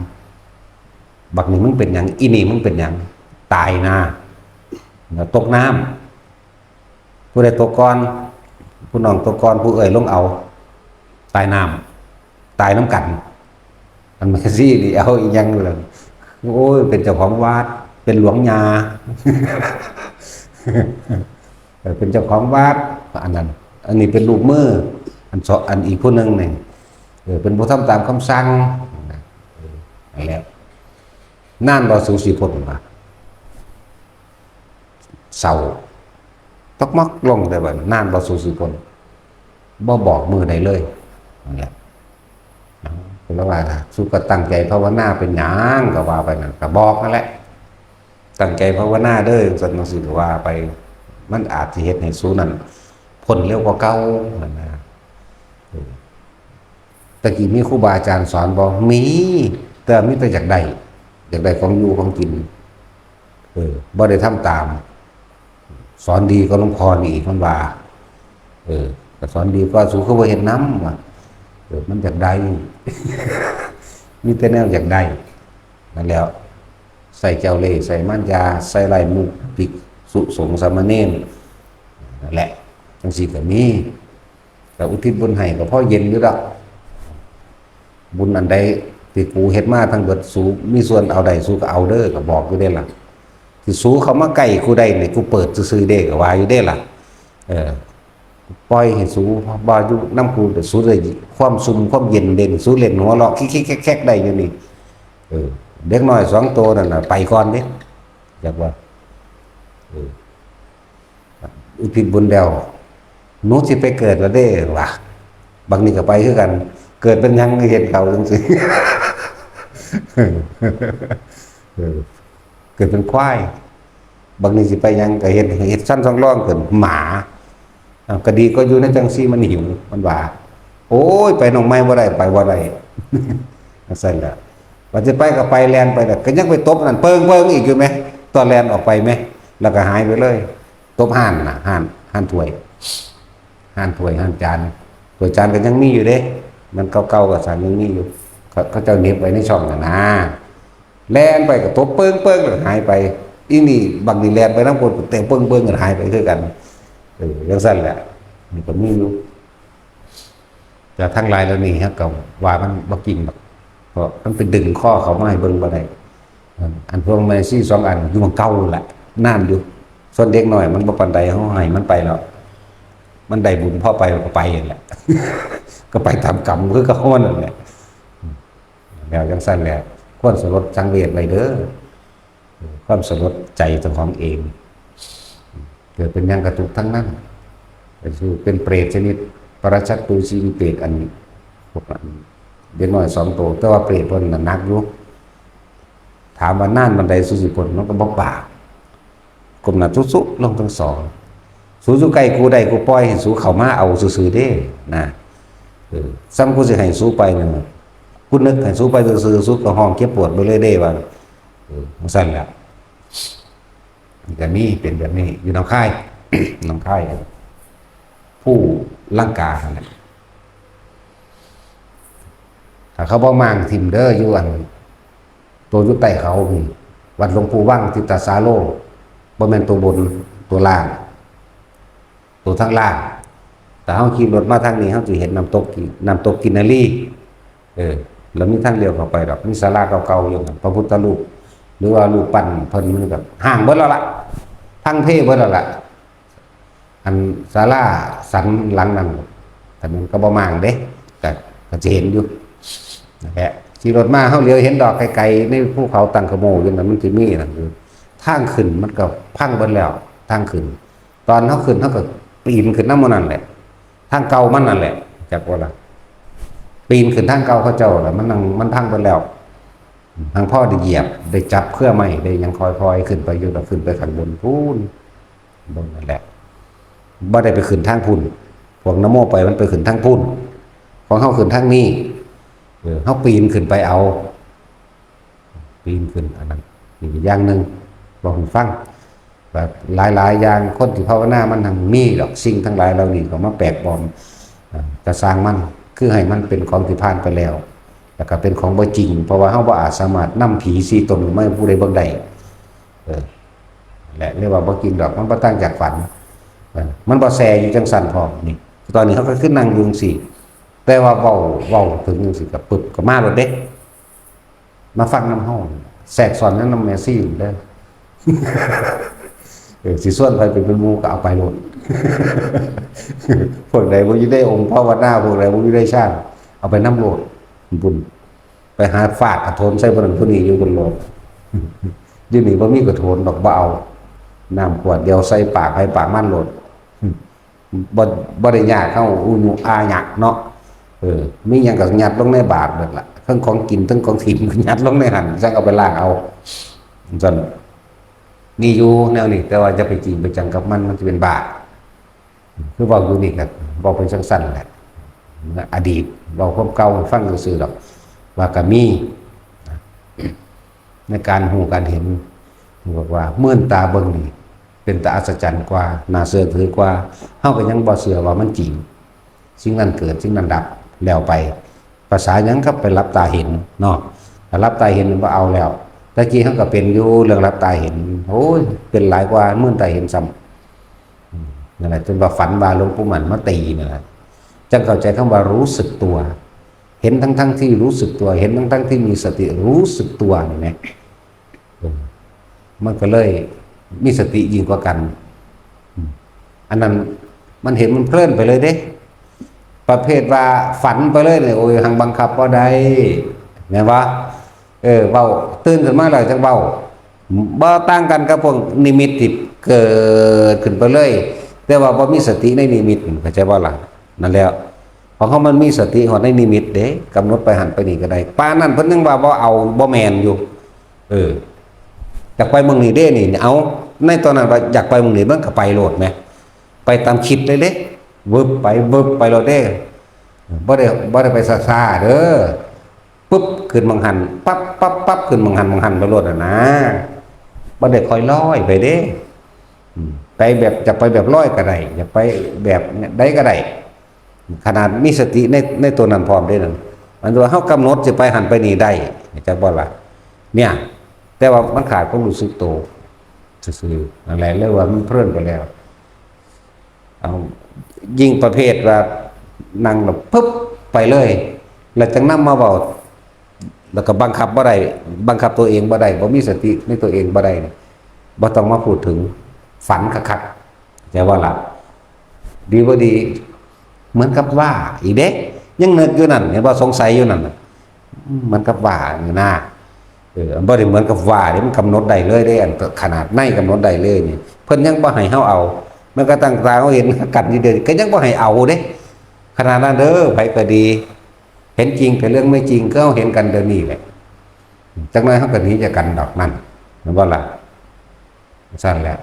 บักนี่มึงเป็นหยัง อีนี่มึงเป็นหยัง ตายนา แล้วตกน้ำ ผู้ใดตกก่อน ผู้น้องตกก่อน ผู้เอื้อยลงเอา ตายน้ำ ตายนำกัน อันแม่ชีนี่เอาอีหยังล่ะ โอ้ย เป็นเจ้าของวัด เป็นหลวงญา เออ เป็นเจ้าของวัด อันนั้น อันนี้เป็นลูกมือ อันสอง อันอีกผู้หนึ่งนี่ เออ เป็นผู้ทำตามคำสั่ง เออ นั่นแหละ นานบ่สูสิพ้นว่า เศร้า ตกมอกลงได้บ่ นานบ่สูสิพ้น บ่บอกมื้อใดเลย นั่นแหละ เพิ่นว่า สูก็ตั้งใจภาวนาเป็นหยัง ก็ว่าไปนั่น ก็บอกนั่นแหละ ตั้งใจภาวนาเด้อ จั่งซั่นจั่งซี้ก็ว่าไป มันอาจสิเฮ็ดให้สูนั่นพ้นเร็วกว่าเก่า นั่นนะ เออ ตะกี้มีครูบาอาจารย์สอนบ่ มี แต่มีแต่อยากได้ อยากได้ของอยู่ของกิน เออ บ่ได้ทำตาม สอนดีกว่าหลวงพ่อนี่อีก มันว่า เออ ก็สอนดีกว่า สูคือบ่เฮ็ดนำ ว่า เออ มันอยากได้ มีแต่แนวอยากได้ นั่นแหล้ว ใส่เจ้าเล่ห์ ใส่มารยา ใส่ลายมุก ภิกษุสงฆ์สามเณร นั่นแหละ จั่งซี้ก็มี ก็อุทิศบุญให้ก็พอเย็นอยู่ดอก บุญอันใดที่กูเฮ็ดมาทั้งเบิด สูมีส่วนเอาได้ สูก็เอาเด้อ ก็บอกอยู่เด้ล่ะ ที่สูเข้ามาใกล้กูได้นี่ กูเปิดซื่อๆเด้ ก็ว่าอยู่เด้ล่ะ เออ ปล่อยให้สูบ่อยู่นำกู แต่สูได้ความสุขความเย็นเด่น สูเล่นหัวเราะคิกๆแคกๆได้อยู่นี่ เออ เด็กน้อยสองตัวนั่นน่ะ ไปก่อนเด้ อยากว่า เออ อุทิศบุญแล้ว หนูสิไปเกิดแล้วเด้ ว่า บักนี่ก็ไปคือกัน เกิดเป็นหยัง เห็นเขาจั่งซี้ เออ เกิดเป็นควาย บักนี่สิไปหยัง ก็เฮ็ด เฮ็ดสันสองรองขึ้น หมา อ้าว ก็ดีก็อยู่ในจั่งซี่ มันหิว มันว่า โอ้ย ไปหนองไม้บ่ได้ ไปบ่ได้ จั่งซั่นแหละ ว่าสิไปก็ไป แล่นไปแล้วก็ยังไปตบนั่นเปิงเปิงอีกอยู่แหม ตอนแล่นออกไปแหม แล้วก็หายไปเลย ตบห่านน่ะ ห่าน ห่านถ้วย ห่านถ้วยห่านจาน ถ้วยจานก็ยังมีอยู่เด้ มันเก่าๆก็ซั่นยังมีอยู่ เขา เขาเจ้าเหน็บไว้ในช่องน่ะนะ แล่นไปก็ตบเปิงเปิงแล้วหายไป อีนี่บักนี่แล่นไปนำคน แต่เปิงเปิงก็หายไปคือกัน เออ จั่งซั่นแหละ มันก็มีอยู่ แต่ทั้งหลายเหล่านี้ฮะ ก็ว่ามันบ่จริงดอก เพราะมันไปดึงคอเขามาให้เบิ่งบ่ได้ อันพวกแม่ชีสองอันอยู่หม่องเก่าแหละ นานอยู่ ส่วนเด็กน้อยมันบ่ปานใด เฮาให้มันไปแล้ว มันได้บุญพอไปก็ไปนั่นแหละ ก็ไปตามกรรมคือเก่ามันนั่นแหละ แล้วจั่งซั่นแหละ ควรสลดสังเวชไว้เด้อ ความสลดใจเจ้าของเอง เกิดเป็นหยังกะทุกข์ทั้งนั้น ก็คือเป็นเปรตชนิด ปรชัตตูชีวิเปรต อันพวกนั้น เด็กน้อยสองตัว แต่ว่าเปรตเพิ่นน่ะหนักอยู่ ถามว่านานปานใดสูสิพ้น มันก็บ่ปาก ก้มหน้าตุ๊สุลงทั้งสอง สูอยู่ใกล้กูได้กูปล่อยให้สูเข้ามาเอาซื่อๆเด้ นะ เออ ซ้ำกูสิให้สูไปนั่นน่ะ กูนึกให้สูไปซื่อๆ สูก็ฮ้องเจ็บปวดไปเลยเด้ ว่า เออ จั่งซั่นแหละ ก็มีเป็นแบบนี้ อยู่หนองคาย หนองคาย ภูลังกานั่นแหละ ถ้าเขาบ่มางถิ่มเด้อ อยู่อัน ตัวอยู่ใต้เขานี่ วัดหลวงปู่วัง ทิตาสาโล บ่แม่นตัวบน ตัวล่าง ตัวทางล่าง แต่เฮาขี่รถมาทางนี้ เฮาสิเห็นน้ำตกกิ น้ำตกกินนารี เออ แล้วมีทางเลี้ยวเข้าไปดอก มีศาลาเก่าๆอยู่หั่น พระพุทธรูป หรือว่ารูปปั้นเพิ่นมันก็ฮ้างเบิดแล้วล่ะ พังเพเบิดแล้วล่ะ อันศาลาสันหลังนั้น แต่มันก็บ่มางเด้ ก็ ก็สิเห็นอยู่ นั่นแหละ ขี่รถมาเฮาเหลียวเห็นดอกไกลๆ ในภูเขาตังขโมอยู่นั่น มันสิมีนั่นอยู่ ทางขึ้นมันก็พังเบิดแล้ว ทางขึ้น ตอนเฮาขึ้นเฮาก็ปีนขึ้นนำหมู่นั่นแหละ ทางเก่ามันนั่นแหละ จักว่าล่ะ ปีนขึ้นทางเก่าเขาเจ้าล่ะ มันนั่ง มันพังเบิดแล้ว ทางพ่อได้เหยียบ ได้จับเครือไม้ ได้หยังค่อยๆขึ้นไปอยู่ ก็ขึ้นไปข้างบนพู้น บนนั่นแหละ บ่ได้ไปขึ้นทางพู้น พวกนโมไปมันไปขึ้นทางพู้น ของเฮาขึ้นทางนี้ เออ เฮาปีนขึ้นไปเอา ปีนขึ้น อันนั้น นี่อย่างหนึ่ง บอกให้ฟัง แบบหลายๆอย่าง คนที่ภาวนามันทั้งมีดอก สิ่งทั้งหลายเหล่านี้ก็มาแปลกปลอม อ่า กะซ่างมัน คือให้มันเป็นของที่ผ่านไปแล้ว แล้วก็เป็นของบ่จริง เพราะว่าเฮาบ่อาจสามารถนำผีสี่ตนมาให้ผู้ใดเบิ่งได้ เออ และเรียกว่าบ่จริงดอก มันบ่ต่างจากฝัน เออ มันบ่แซ่อยู่จั่งซั่นพร้อม นี่ ตอนนี้เฮาก็คือนั่งอยู่จั่งซี้ แต่ว่าเว้า เว้าถึงจั่งซี้ก็ปึ๊บ ก็มาโลดเด้ มาฟังนำเฮา แทรกซ้อนนำแม่ชีเด้อ เออ สิชวนไผไปเป็นหมู่ก็เอาไปโลด พวกใดบ่อยู่ในองค์ภาวนา พวกใดบ่อยู่ในฌาน เอาไปนำโลด บุญ ไปหาฟาดกระโถนใส่ผู้นั้นผู้นี้อยู่บนโลด อยู่นี่บ่มีกระโถนดอก บ่เอา น้ำขวดเดียวใส่ปากไผปากมันโลด บ่ บ่ได้ยาก เฮาอุญุอาหยังเนาะ เออ มีหยังก็ยัดลงในบาตรนั่นล่ะ เทิงของกิน เทิงของถิ่ม ก็ยัดลงในหั่น จั่งเอาไปล้างเอา ซั่น มีอยู่แนวนี้ แต่ว่าอย่าไปจริงไปจังกับมัน มันสิเป็นบ้า คือเว้าอยู่นี่ก็เว้าไปจั่งซั่นแหละ อดีต เว้าความเก่าให้ฟังซื่อๆดอก ว่าก็มี ในการฮู้การเห็น บอกว่าเมื่อนตาเบิ่งนี่ เป็นตาอัศจรรย์กว่า น่าเชื่อถือกว่า เฮาก็ยังบ่เชื่อว่ามันจริง สิ่งนั้นเกิด สิ่งนั้นดับ แล้วไป ภาษาหยังครับ ไปหลับตาเห็นเนาะ ถ้าหลับตาเห็นมันบ่เอาแล้ว ตะกี้เฮาก็เป็นอยู่เรื่องหลับตาเห็น โอ้ย เป็นหลายกว่าเมื่อนตาเห็นซ้ำ อืม นั่นแหละ จนว่าฝันว่าหลวงปู่หมันมาตีนั่นแหละ จั่งเข้าใจคำว่ารู้สึกตัว เห็นทั้งๆที่รู้สึกตัว เห็นทั้งๆที่มีสติรู้สึกตัวนี่แหม เออ มันก็เลยมีสติยิ่งกว่ากัน อืม อันนั้นมันเห็นมันเพลินไปเลยเด้ ประเภทว่าฝันไปเลยเนี่ย โอ้ย หังบังคับบ่ได้ แม่นบ่ เออ เว้า ตื่นขึ้นมาแล้วจั่งเว้า บ่ต่างกันกับพวกนิมิตที่เกิดขึ้นไปเลย แต่ว่าบ่มีสติในนิมิต เข้าใจบ่ล่ะ นั่นแหละ ของเฮามันมีสติฮอดในนิมิตเด้ กำหนดไปหั่นไปนี่ก็ได้ ปานนั้นเพิ่นยังว่าบ่เอา บ่แม่นอยู่ เออ อยากไปเมืองนี้เด้นี่ เอา ในตอนนั้นว่าอยากไปเมืองนี้ มันก็ไปโลดแหม ไปตามคิดเลยเด้ วึบไป วึบไปโลดเด้ บ่ได้ บ่ได้ไปซ่าๆเด้อ ปุ๊บขึ้นหม่องหั่น ปั๊บปั๊บปั๊บขึ้นหม่องหั่น หม่องหั่นไปโลดน่ะนะ บ่ได้ค่อยลอยไปเด้ อืม ไปแบบ จะไปแบบลอยก็ได้ จะไปแบบใดก็ได้ ขนาดมีสติใน ในตัวนั้นพร้อมเด้นั่น อันว่าเฮากำหนดสิไปหั่นไปนี่ได้ จักบ่ล่ะ เนี่ย แต่ว่ามันขาดความรู้สึกโตซื่อๆ นั่นแหละ เรียกว่ามันเพลินไปแล้ว เอา ยิ่งประเภทว่านั่งแล้วปึ๊บไปเลย แล้วจั่งนำมาเว้า แล้วก็บังคับบ่ได้ บังคับตัวเองบ่ได้ บ่มีสติในตัวเองบ่ได้นี่ บ่ต้องมาพูดถึง ฝันคักๆ แต่ว่าล่ะ ดีบ่ดี เหมือนกับว่าอีกเด้ ยังนึกอยู่นั่น เห็นบ่ สงสัยอยู่นั่นน่ะ อืม เหมือนกับว่าอยู่นะ เออ มันบ่ได้เหมือนกับว่าเด้ มันกำหนดได้เลยเด้ อันขนาดในกำหนดได้เลยนี่ เพิ่นยังบ่ให้เฮาเอา แม้กระทั่งตาเฮาเห็นกันอยู่เด้ ก็ยังบ่ให้เอาเด้ ขนาดนั้นเด้อ ไผก็ดี เห็นจริงแต่เรื่องไม่จริง ก็เฮาเห็นกันเดี๋ยวนี้แหละ จักหน่อยเฮาก็หนีจากกันดอกนั่น แม่นบ่ล่ะ? ซั่นแหละ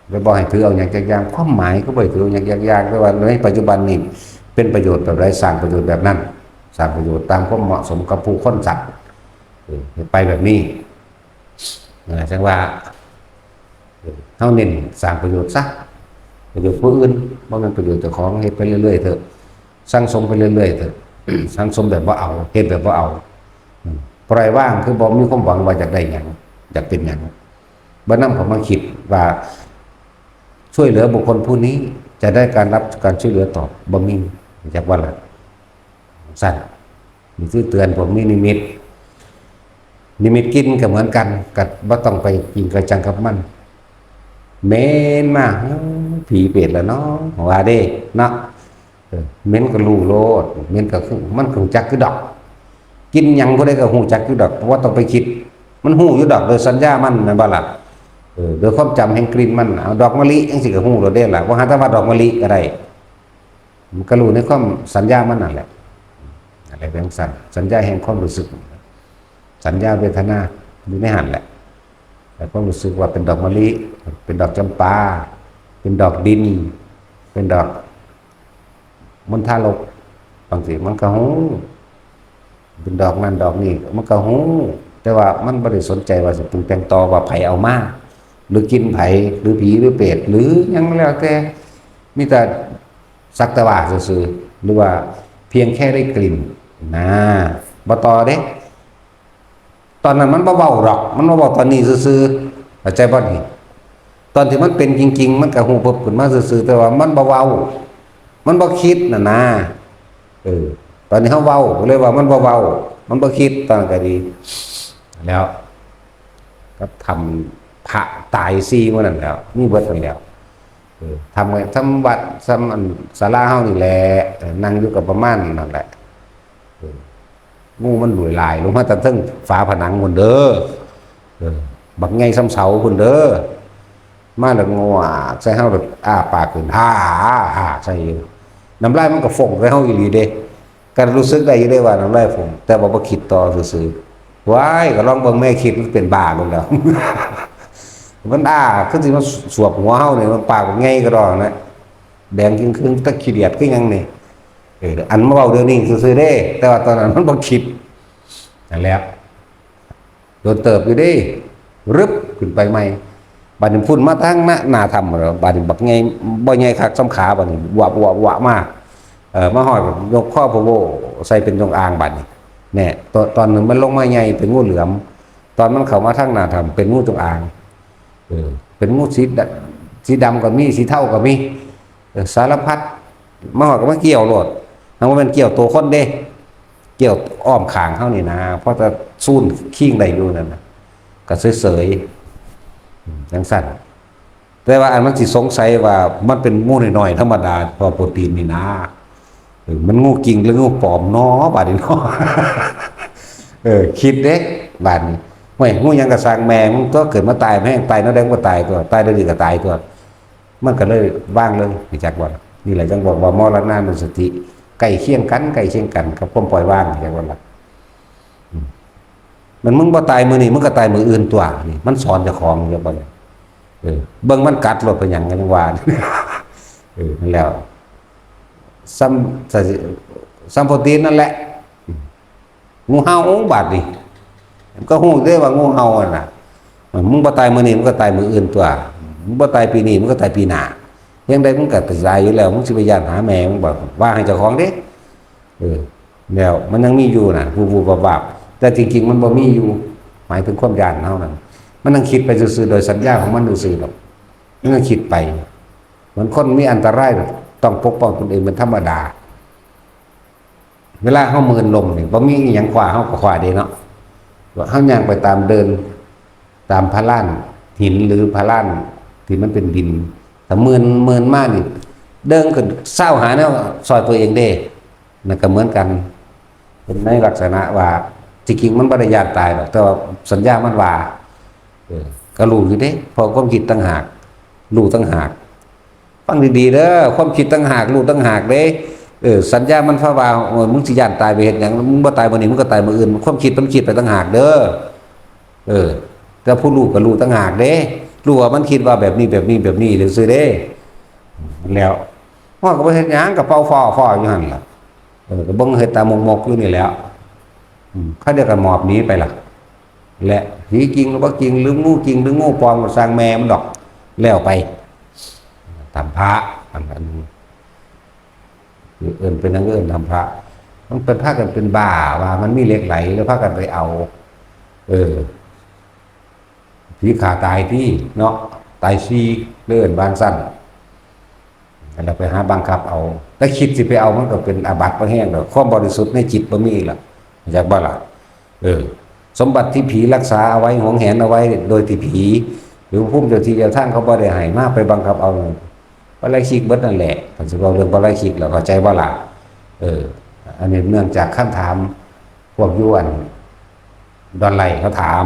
แล้วบ่ให้ถือเอาหยังจักอย่าง ความหมายก็บ่ให้ถือเอาหยังจักอย่าง แต่ว่าในปัจจุบันนี่เป็นประโยชน์แบบใด สร้างประโยชน์แบบนั้น สร้างประโยชน์ตามความเหมาะสมกับผู้คนสัตว์ เออ ไปแบบนี้ เออ จั่งว่า เออ เฮาเน้นสร้างประโยชน์ซะ ประโยชน์ผู้อื่น บ่แม่นประโยชน์เจ้าของ เฮ็ดไปเรื่อยๆเถอะ สั่งสมไปเรื่อยๆเถอะ สั่งสมแบบบ่เอา เฮ็ดแบบบ่เอา อืม ปล่อยวาง คือบ่มีความหวังว่าอยากได้หยัง อยากเป็นหยัง บ่นำเข้ามาคิดว่า ช่วยเหลือบุคคลผู้นี้ จะได้การรับการช่วยเหลือตอบ บ่มี จักว่าล่ะ ซั่น นี่คือเตือนพวกมีนิมิต นิมิตกินก็เหมือนกัน ก็บ่ต้องไปกินกระจังกับมัน เหม็นมา โอ้ ผีเปรตแล้วเนาะ ว่าเด้ เนาะ เออ เหม็นก็รู้โลด เหม็นก็คือ มันก็รู้จักคือดอก กินหยังผู้ใดก็รู้จักคือดอก บ่ต้องไปคิด มันรู้อยู่ดอก โดยสัญญามัน แม่นบ่ล่ะ? เออ โดยความจำแห่งกลิ่นมัน เอาดอกมะลิจั่งซี้ก็รู้โลดเด้ล่ะ บ่หาแต่ว่าดอกมะลิก็ได้ มันก็รู้ในความสัญญามันนั่นแหละ อะไรเป็นสัญ สัญญาแห่งความรู้สึก สัญญาเวทนาอยู่ในหั่นแหละ แต่ความรู้สึกว่าเป็นดอกมะลิ เป็นดอกจำปา เป็นดอกดิน เป็นดอกมณฑารก บางทีมันก็รู้ เป็นดอกนั่นดอกนี่ มันก็รู้ แต่ว่ามันบ่ได้สนใจว่าสิปรุงแต่งต่อว่าไผเอามา หรือกินไผ หรือผีหรือเปรต หรือหยังแล้วแต่ มีแต่สักแต่ว่าซื่อๆ หรือว่าเพียงแค่ได้กลิ่น นะ บ่ต่อเด้ ตอนนั้นมันบ่เว้าดอก มันบ่เว้าตอนนี้ซื่อๆ เข้าใจบ่นี่? ตอนที่มันเป็นจริงๆ มันก็รู้ปุ๊บขึ้นมาซื่อๆ แต่ว่ามันบ่เว้า มันบ่คิดน่ะนะ เออ ตอนนี้เฮาเว้า ก็เลยว่ามันบ่เว้า มันบ่คิด ตอนนั้นก็ดี แล้ว ก็ทำพระตายสี่มื้อนั้นแล้ว มีเบิดนั่นแล้ว เออ ทำไว้ ทำวัด ทำอันศาลาเฮานี่แหละ เออ นั่งอยู่ก็ประมาณนั่นแหละ เออ งูมันหลุยหลายลงมาแต่เทิงฝาผนังพุ้นเด้อ เออ บักใหญ่ส่ำเสาพุ้นเด้อ มาแล้วงวกใส่เฮา แล้วอ้าปากขึ้น ฮ่า ฮ่า ฮ่า ใส่อยู่ น้ำลายมันก็ฟงใส่เฮาอีหลีเด้ ก็รู้สึกได้อยู่เด้ว่าน้ำลายฟง แต่ว่าบ่คิดต่อซื่อๆ ว้าย ก็ลองเบิ่งแม่คิดมันเป็นบ้าลงแล้ว มันอ้า คือสิมาสวบหัวเฮานี่ มันปากบักใหญ่กระดอกนะ แดงจึ่งครึ่ง แต่ขี้เดียดคือหยังนี่ เออ อันมาเว้าเดี๋ยวนี้ซื่อๆเด้ แต่ว่าตอนนั้นมันบ่คิด นั่นแหละ โดนเติบอยู่เด้ รึบ ขึ้นไปใหม่ บัดนี้พุ้นมาทางหน้า หน้าถ้ำแล้ว บัดนี้บักใหญ่ บ่ใหญ่คักส่ำขา บัดนี้ วะ วะ วะ มา เออ มาฮอด ยกคอพะโว้ใส่เป็นจงอาง บัดนี้ แน่ ตอน ตอนหนึ่งมันลงมาใหญ่เป็นงูเหลือม ตอนมันเข้ามาทางหน้าถ้ำเป็นงูจงอาง เออ เป็นงูสีดำ สีดำก็มี สีเทาก็มี เออ สารพัด มาฮอดก็มาเกี่ยวโลด หากว่าแม่นเกี่ยวตัวคนเด้ เกี่ยวอ้อมข้างเฮานี่นะ เพราะจะซูนคิงได้อยู่นั่นน่ะ ก็เสยๆ อืม จั่งซั้น แต่ว่าอันมันสิสงสัยว่ามันเป็นงูน้อยๆธรรมดา เพราะโปรตีนนี่นะ เออ มันงูจริงหรืองูปลอมน้อ บาดนี้น้อ เออ คิดเด้ บาดนี้ ห้วย งูหยังก็ซ่างแม่ง มันก็เกิดมาตาย แม่งตายแนวใดมันก็ตายตั๊ว ตายแนวดีก็ตายตั๊ว มันก็เลยวางเลย รู้จักบ่ล่ะ นี่แหละจั่งบอกว่ามรณานุสติ ใกล้เคียงกัน ใกล้เคียงกันกับความปล่อยวาง รู้จักบ่ล่ะ อืม มันมึงบ่ตายมื้อนี้ มึงก็ตายมื้ออื่นตั๊ว นี่ มันสอนเจ้าของ รู้จักบ่ล่ะ เออ เบิ่งมันกัดโลดเป็นหยัง จั่งว่า เออ นั่นแหล้ว ซ้ำ ซ้ำโปรตีนนั่นแหละ อืม งูเห่า โอ้ บาดนี่ มันก็ฮู้เด้ว่างูเห่าอะนะ มึงบ่ตายมื้อนี้ มึงก็ตายมื้ออื่นตัว มึงบ่ตายปีนี้ มึงก็ตายปีหน้า ยังไงมึงก็ตายอยู่แล้ว มึงสิไปย่านหาแม่มึงบ่ ว่าให้เจ้าของเด้ เออ แล้วมันยังมีอยู่นะ วูบๆ วาบๆ แต่จริงๆ มันบ่มีอยู่ หมายถึงความย่านเฮานั่น มันนั่งคิดไปซื่อๆ โดยสัญญาของมันซื่อๆ ดอก มันนั่งคิดไป เหมือนคนมีอันตราย ต้องปกป้องตนเองเป็นธรรมดา เวลาเฮาเมินลมนี่ บ่มีอิหยังคว้า เฮาก็คว้าได้เนาะ ว่าเฮาย่างไปตามเดิน ตามพะลานหินหรือพะลานที่มันเป็นดิน ถ้าเมิน เมินมานี่ เดินขึ้น ซาวหาแนวซ่อยตัวเองเด้ นั่นก็เหมือนกัน เป็นในลักษณะว่า ที่จริงมันบ่ได้ย่านตายดอก แต่ว่าสัญญามันว่า เออ ก็ฮู้อยู่เด้ เพราะความคิดต่างหาก ฮู้ต่างหาก ฟังดีๆ เด้อ ความคิดต่างหาก ฮู้ต่างหากเด้ เออ สัญญามันพาว่า เออ มึงสิย่านตายไปเฮ็ดหยัง มึงบ่ตายมื้อนี้ มึงก็ตายมื้ออื่น ความคิดมันคิดไปต่างหากเด้อ เออ แต่ผู้ฮู้ก็ฮู้ต่างหากเด้ ฮู้ว่ามันคิดว่าแบบนี้ แบบนี้ แบบนี้ซื่อๆ เด้ แล้ว ฮอดก็บ่เฮ็ดหยัง ก็เป่าฟ้อๆ อยู่หั่นล่ะ เออ ก็เบิ่งเฮ็ดตามกๆ อยู่นี่แหล้ว อืม คราวเดียวก็หมอบหนีไปล่ะ และผีจริงหรือบ่จริง หรืองูจริง หรืองูปลอม ก็ซ่างแม่มันดอก แล้วไป ถ้ำพระ อันนั้น เอิ้นเป็นหยัง เอิ้นถ้ำพระ มันเป็น พากันเป็นบ้าว่ามันมีเหล็กไหล แล้วพากันไปเอา เออ ผีฆ่าตายติเนาะ ตายสี่ เอิ้นว่าซั่น แล้วไปหาบังคับเอา แต่คิดสิไปเอามันก็เป็นอาบัติบ่แฮงดอก ความบริสุทธิ์ในจิตบ่มีอีกล่ะ เข้าใจบ่ล่ะ เออ สมบัติที่ผีรักษาเอาไว้ หวงแหนเอาไว้ โดยที่ผี หรือภูมิเจ้าที่เจ้าทางเขาบ่ได้ให้มา ไปบังคับเอา ปาราชิกเบิดนั่นแหละ คันสิเว้าเรื่องปาราชิกแล้ว เข้าใจบ่ล่ะ เออ อันนี้เนื่องจากคำถาม พวกอยู่อัน ดอนไหลเขาถาม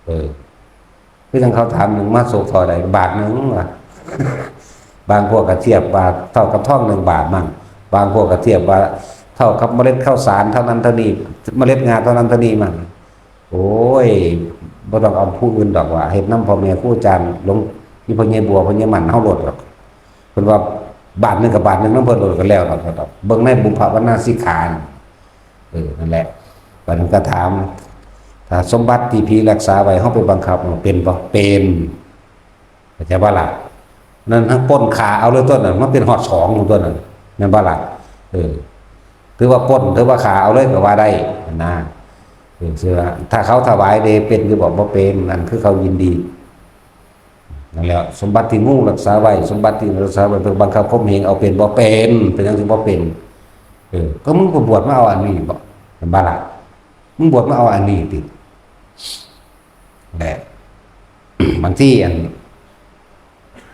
เออ คือจั่งเขาถามหนึ่ง มาโศกเท่าใด บาทหนึ่งว่ะ บางพวกก็เทียบว่าเท่ากับทองหนึ่งบาทมั่ง บางพวกก็เทียบว่าเท่ากับเมล็ดข้าวสารเท่านั้นเท่านี้ เมล็ดงาเท่านั้นเท่านี้มั่ง โอ้ย บ่ต้องเอาผู้อื่นดอกว่า เฮ็ดนำพ่อแม่ครูอาจารย์ หลวง อีพ่อใหญ่บัว พ่อใหญ่มั่น เฮาโลดดอก เพิ่นว่าบาทหนึ่งกับบาทหนึ่งนำเพิ่นโลดก็แล้วดอก เบิ่งในบุพพวรรณาสิกขา เออ นั่นแหละ บัดนั้นก็ถาม ถ้าสมบัติที่ผีรักษาไว้ เฮาไปบังคับมันเป็นบ่ เป็น เข้าใจบ่ล่ะ นั่นทั้งปล้นฆ่าเอาเลยตัวนั้น มันเป็นฮอดสองตัวนั้น แม่นบ่ล่ะ เออ ถือว่าปล้น ถือว่าฆ่าเอาเลยก็ว่าได้นะ เออ เชื่อ ถ้าเขาถวายเด้ เป็นหรือบ่ บ่เป็น นั่นคือเขายินดี นั่นแหละ สมบัติที่งูรักษาไว้ สมบัติที่รักษาไว้ เพิ่นบังคับข่มเหงเอาเป็นบ่ เป็น เป็นหยังสิบ่เป็น เออ ก็มึงก็บวชมาเอาอันนี้บ่ แม่นบ่ล่ะ มึงบวชมาเอาอันนี้ติ แหละ บางทีอัน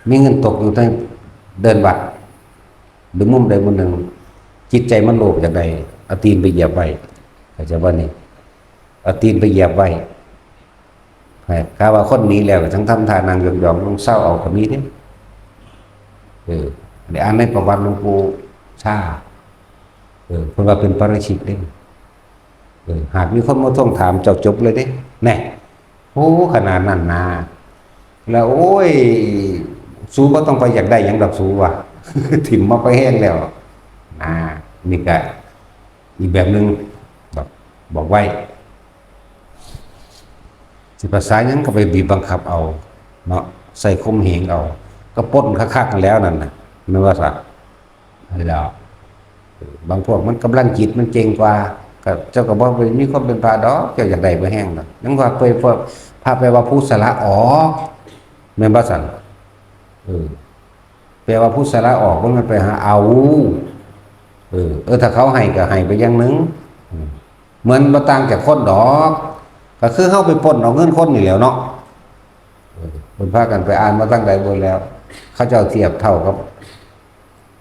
มีเงินตกอยู่ในเดินวัด หรือมุมใดมุมหนึ่ง จิตใจมันโลภอยากได้ เอาตีนไปเหยียบไว้ เข้าใจบ่นี่ เอาตีนไปเหยียบไว้ ให้ ถ้าว่าคนหนีแล้วก็จั่งทำท่านั่งยองๆ ลงเซาเอาก็มีเด้ เออ ได้อ่านในประวัติหลวงปู่ชา เออ เพิ่นว่าเป็นปาราชิกเด้ เออ หากมีคนมาทวงถามเจ้าจบเลยเด้ แน่ โอ้ ขนาดนั้นนะ แล้ว โอ้ย สูบ่ต้องไปอยากได้หยังดอกสูว่ะ ถิ่มมาไปแฮงแล้ว นะ นี่ก็อีกแบบหนึ่ง บอก บอกไว้ สิภาษาหยังก็ไปบีบบังคับเอา เนาะ ใส่ข่มเหงเอา ก็ปล้นคักๆ แล้วนั่นน่ะ แม่นว่าซะ นั่นแหล้ว บางพวกมันกำลังจิตมันเจ๋งกว่า ก็เจ้าก็บ่มีความเป็นพระดอก เจ้าอยากได้บ่แฮงดอก ยังว่าไปพวกพระแปลว่าผู้สละออก แม่นบ่ซั่น เออ แปลว่าผู้สละออก บ่แม่นไปหาเอา เออ เออ ถ้าเขาให้ก็ให้ไปอย่างหนึ่ง อืม เหมือนบ่ต่างจากคนดอก ก็คือเฮาไปปล้นเอาเงินคนนี่แหล้วเนาะ เออ เพิ่นพากันไปอ่านมาตั้งใดบ่แล้ว เขาเจ้าเทียบเท่ากับ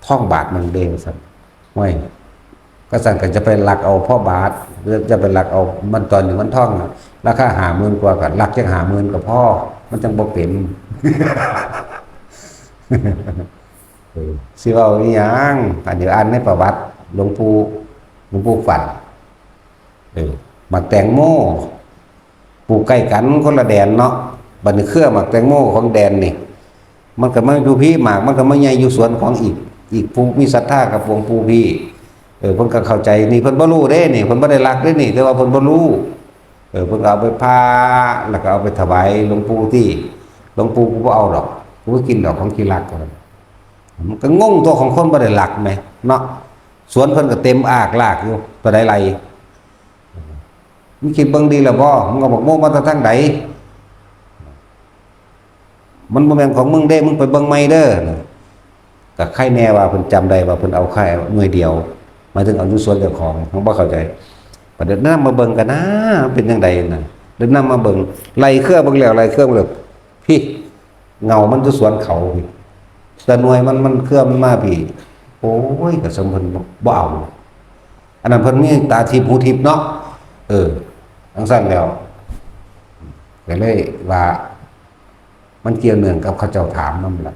ทองบาทหนึ่งเด้ว่าซั่น ห้วย ก็ซั่นก็จะไปลักเอาพอบาท จะไปลักเอา มันตอนนี้มันทองน่ะ ราคาห้าหมื่นกว่า ก็ลักจักห้าหมื่นก็พอ มันจั่งบ่เป็น เออ สิเว้าอีหยัง อันนี้อ่านในประวัติหลวงปู่ หลวงปู่ฟั่น เออ หมากแตงโม ปลูกใกล้กันคนละแดนเนาะ บัดนี้เครือหมากแตงโมของแดนนี่ มันก็มาอยู่พี้ หมากมันก็มาใหญ่อยู่สวนของอีก อีกผู้มีศรัทธากับหลวงปู่พี้ เออ เพิ่นก็เข้าใจ นี่เพิ่นบ่รู้เด้ นี่เพิ่นบ่ได้ลักเด้นี่ แต่ว่าเพิ่นบ่รู้ เออ เพิ่นก็เอาไปผ่า แล้วก็เอาไปถวายหลวงปู่ ตี้ หลวงปู่ กูบ่เอาดอก กูบ่กินดอกของขี้ลัก มันก็งงตัวของคนบ่ได้ลักแหมเนาะ สวนเพิ่นก็เต็มอากลากอยู่ ตัวใดไร่ มึงคิดเบิ่งดีแล้วบ่ มึงเอาบักโมมาแต่ทางใด มันบ่แม่นของมึงเด้ มึงไปเบิ่งใหม่เด้อ ก็ใครแน่ว่าเพิ่นจำได้ว่าเพิ่นเอาแค่หน่วยเดียว หมายถึงเอาอยู่สวนเจ้าของ ผมบ่เข้าใจ บัดเดี๋ยวนำมาเบิ่งกันนะ เป็นจั่งใดนะ เดี๋ยวนำมาเบิ่ง ไล่เครือเบิ่งแล้ว ไล่เครือเบิ่งแล้ว พี่ เงามันอยู่สวนเขาพี่ แต่หน่วยมัน มันเครือมันมาพี่ โอ้ย ก็สมเพิ่นบ่เอา อันนั้นเพิ่นมีตาทิพย์หูทิพย์เนาะ เออ จั่งซั้นแล้ว ก็เลยว่า มันเกี่ยวเนื่องกับเขาเจ้าถามนำล่ะ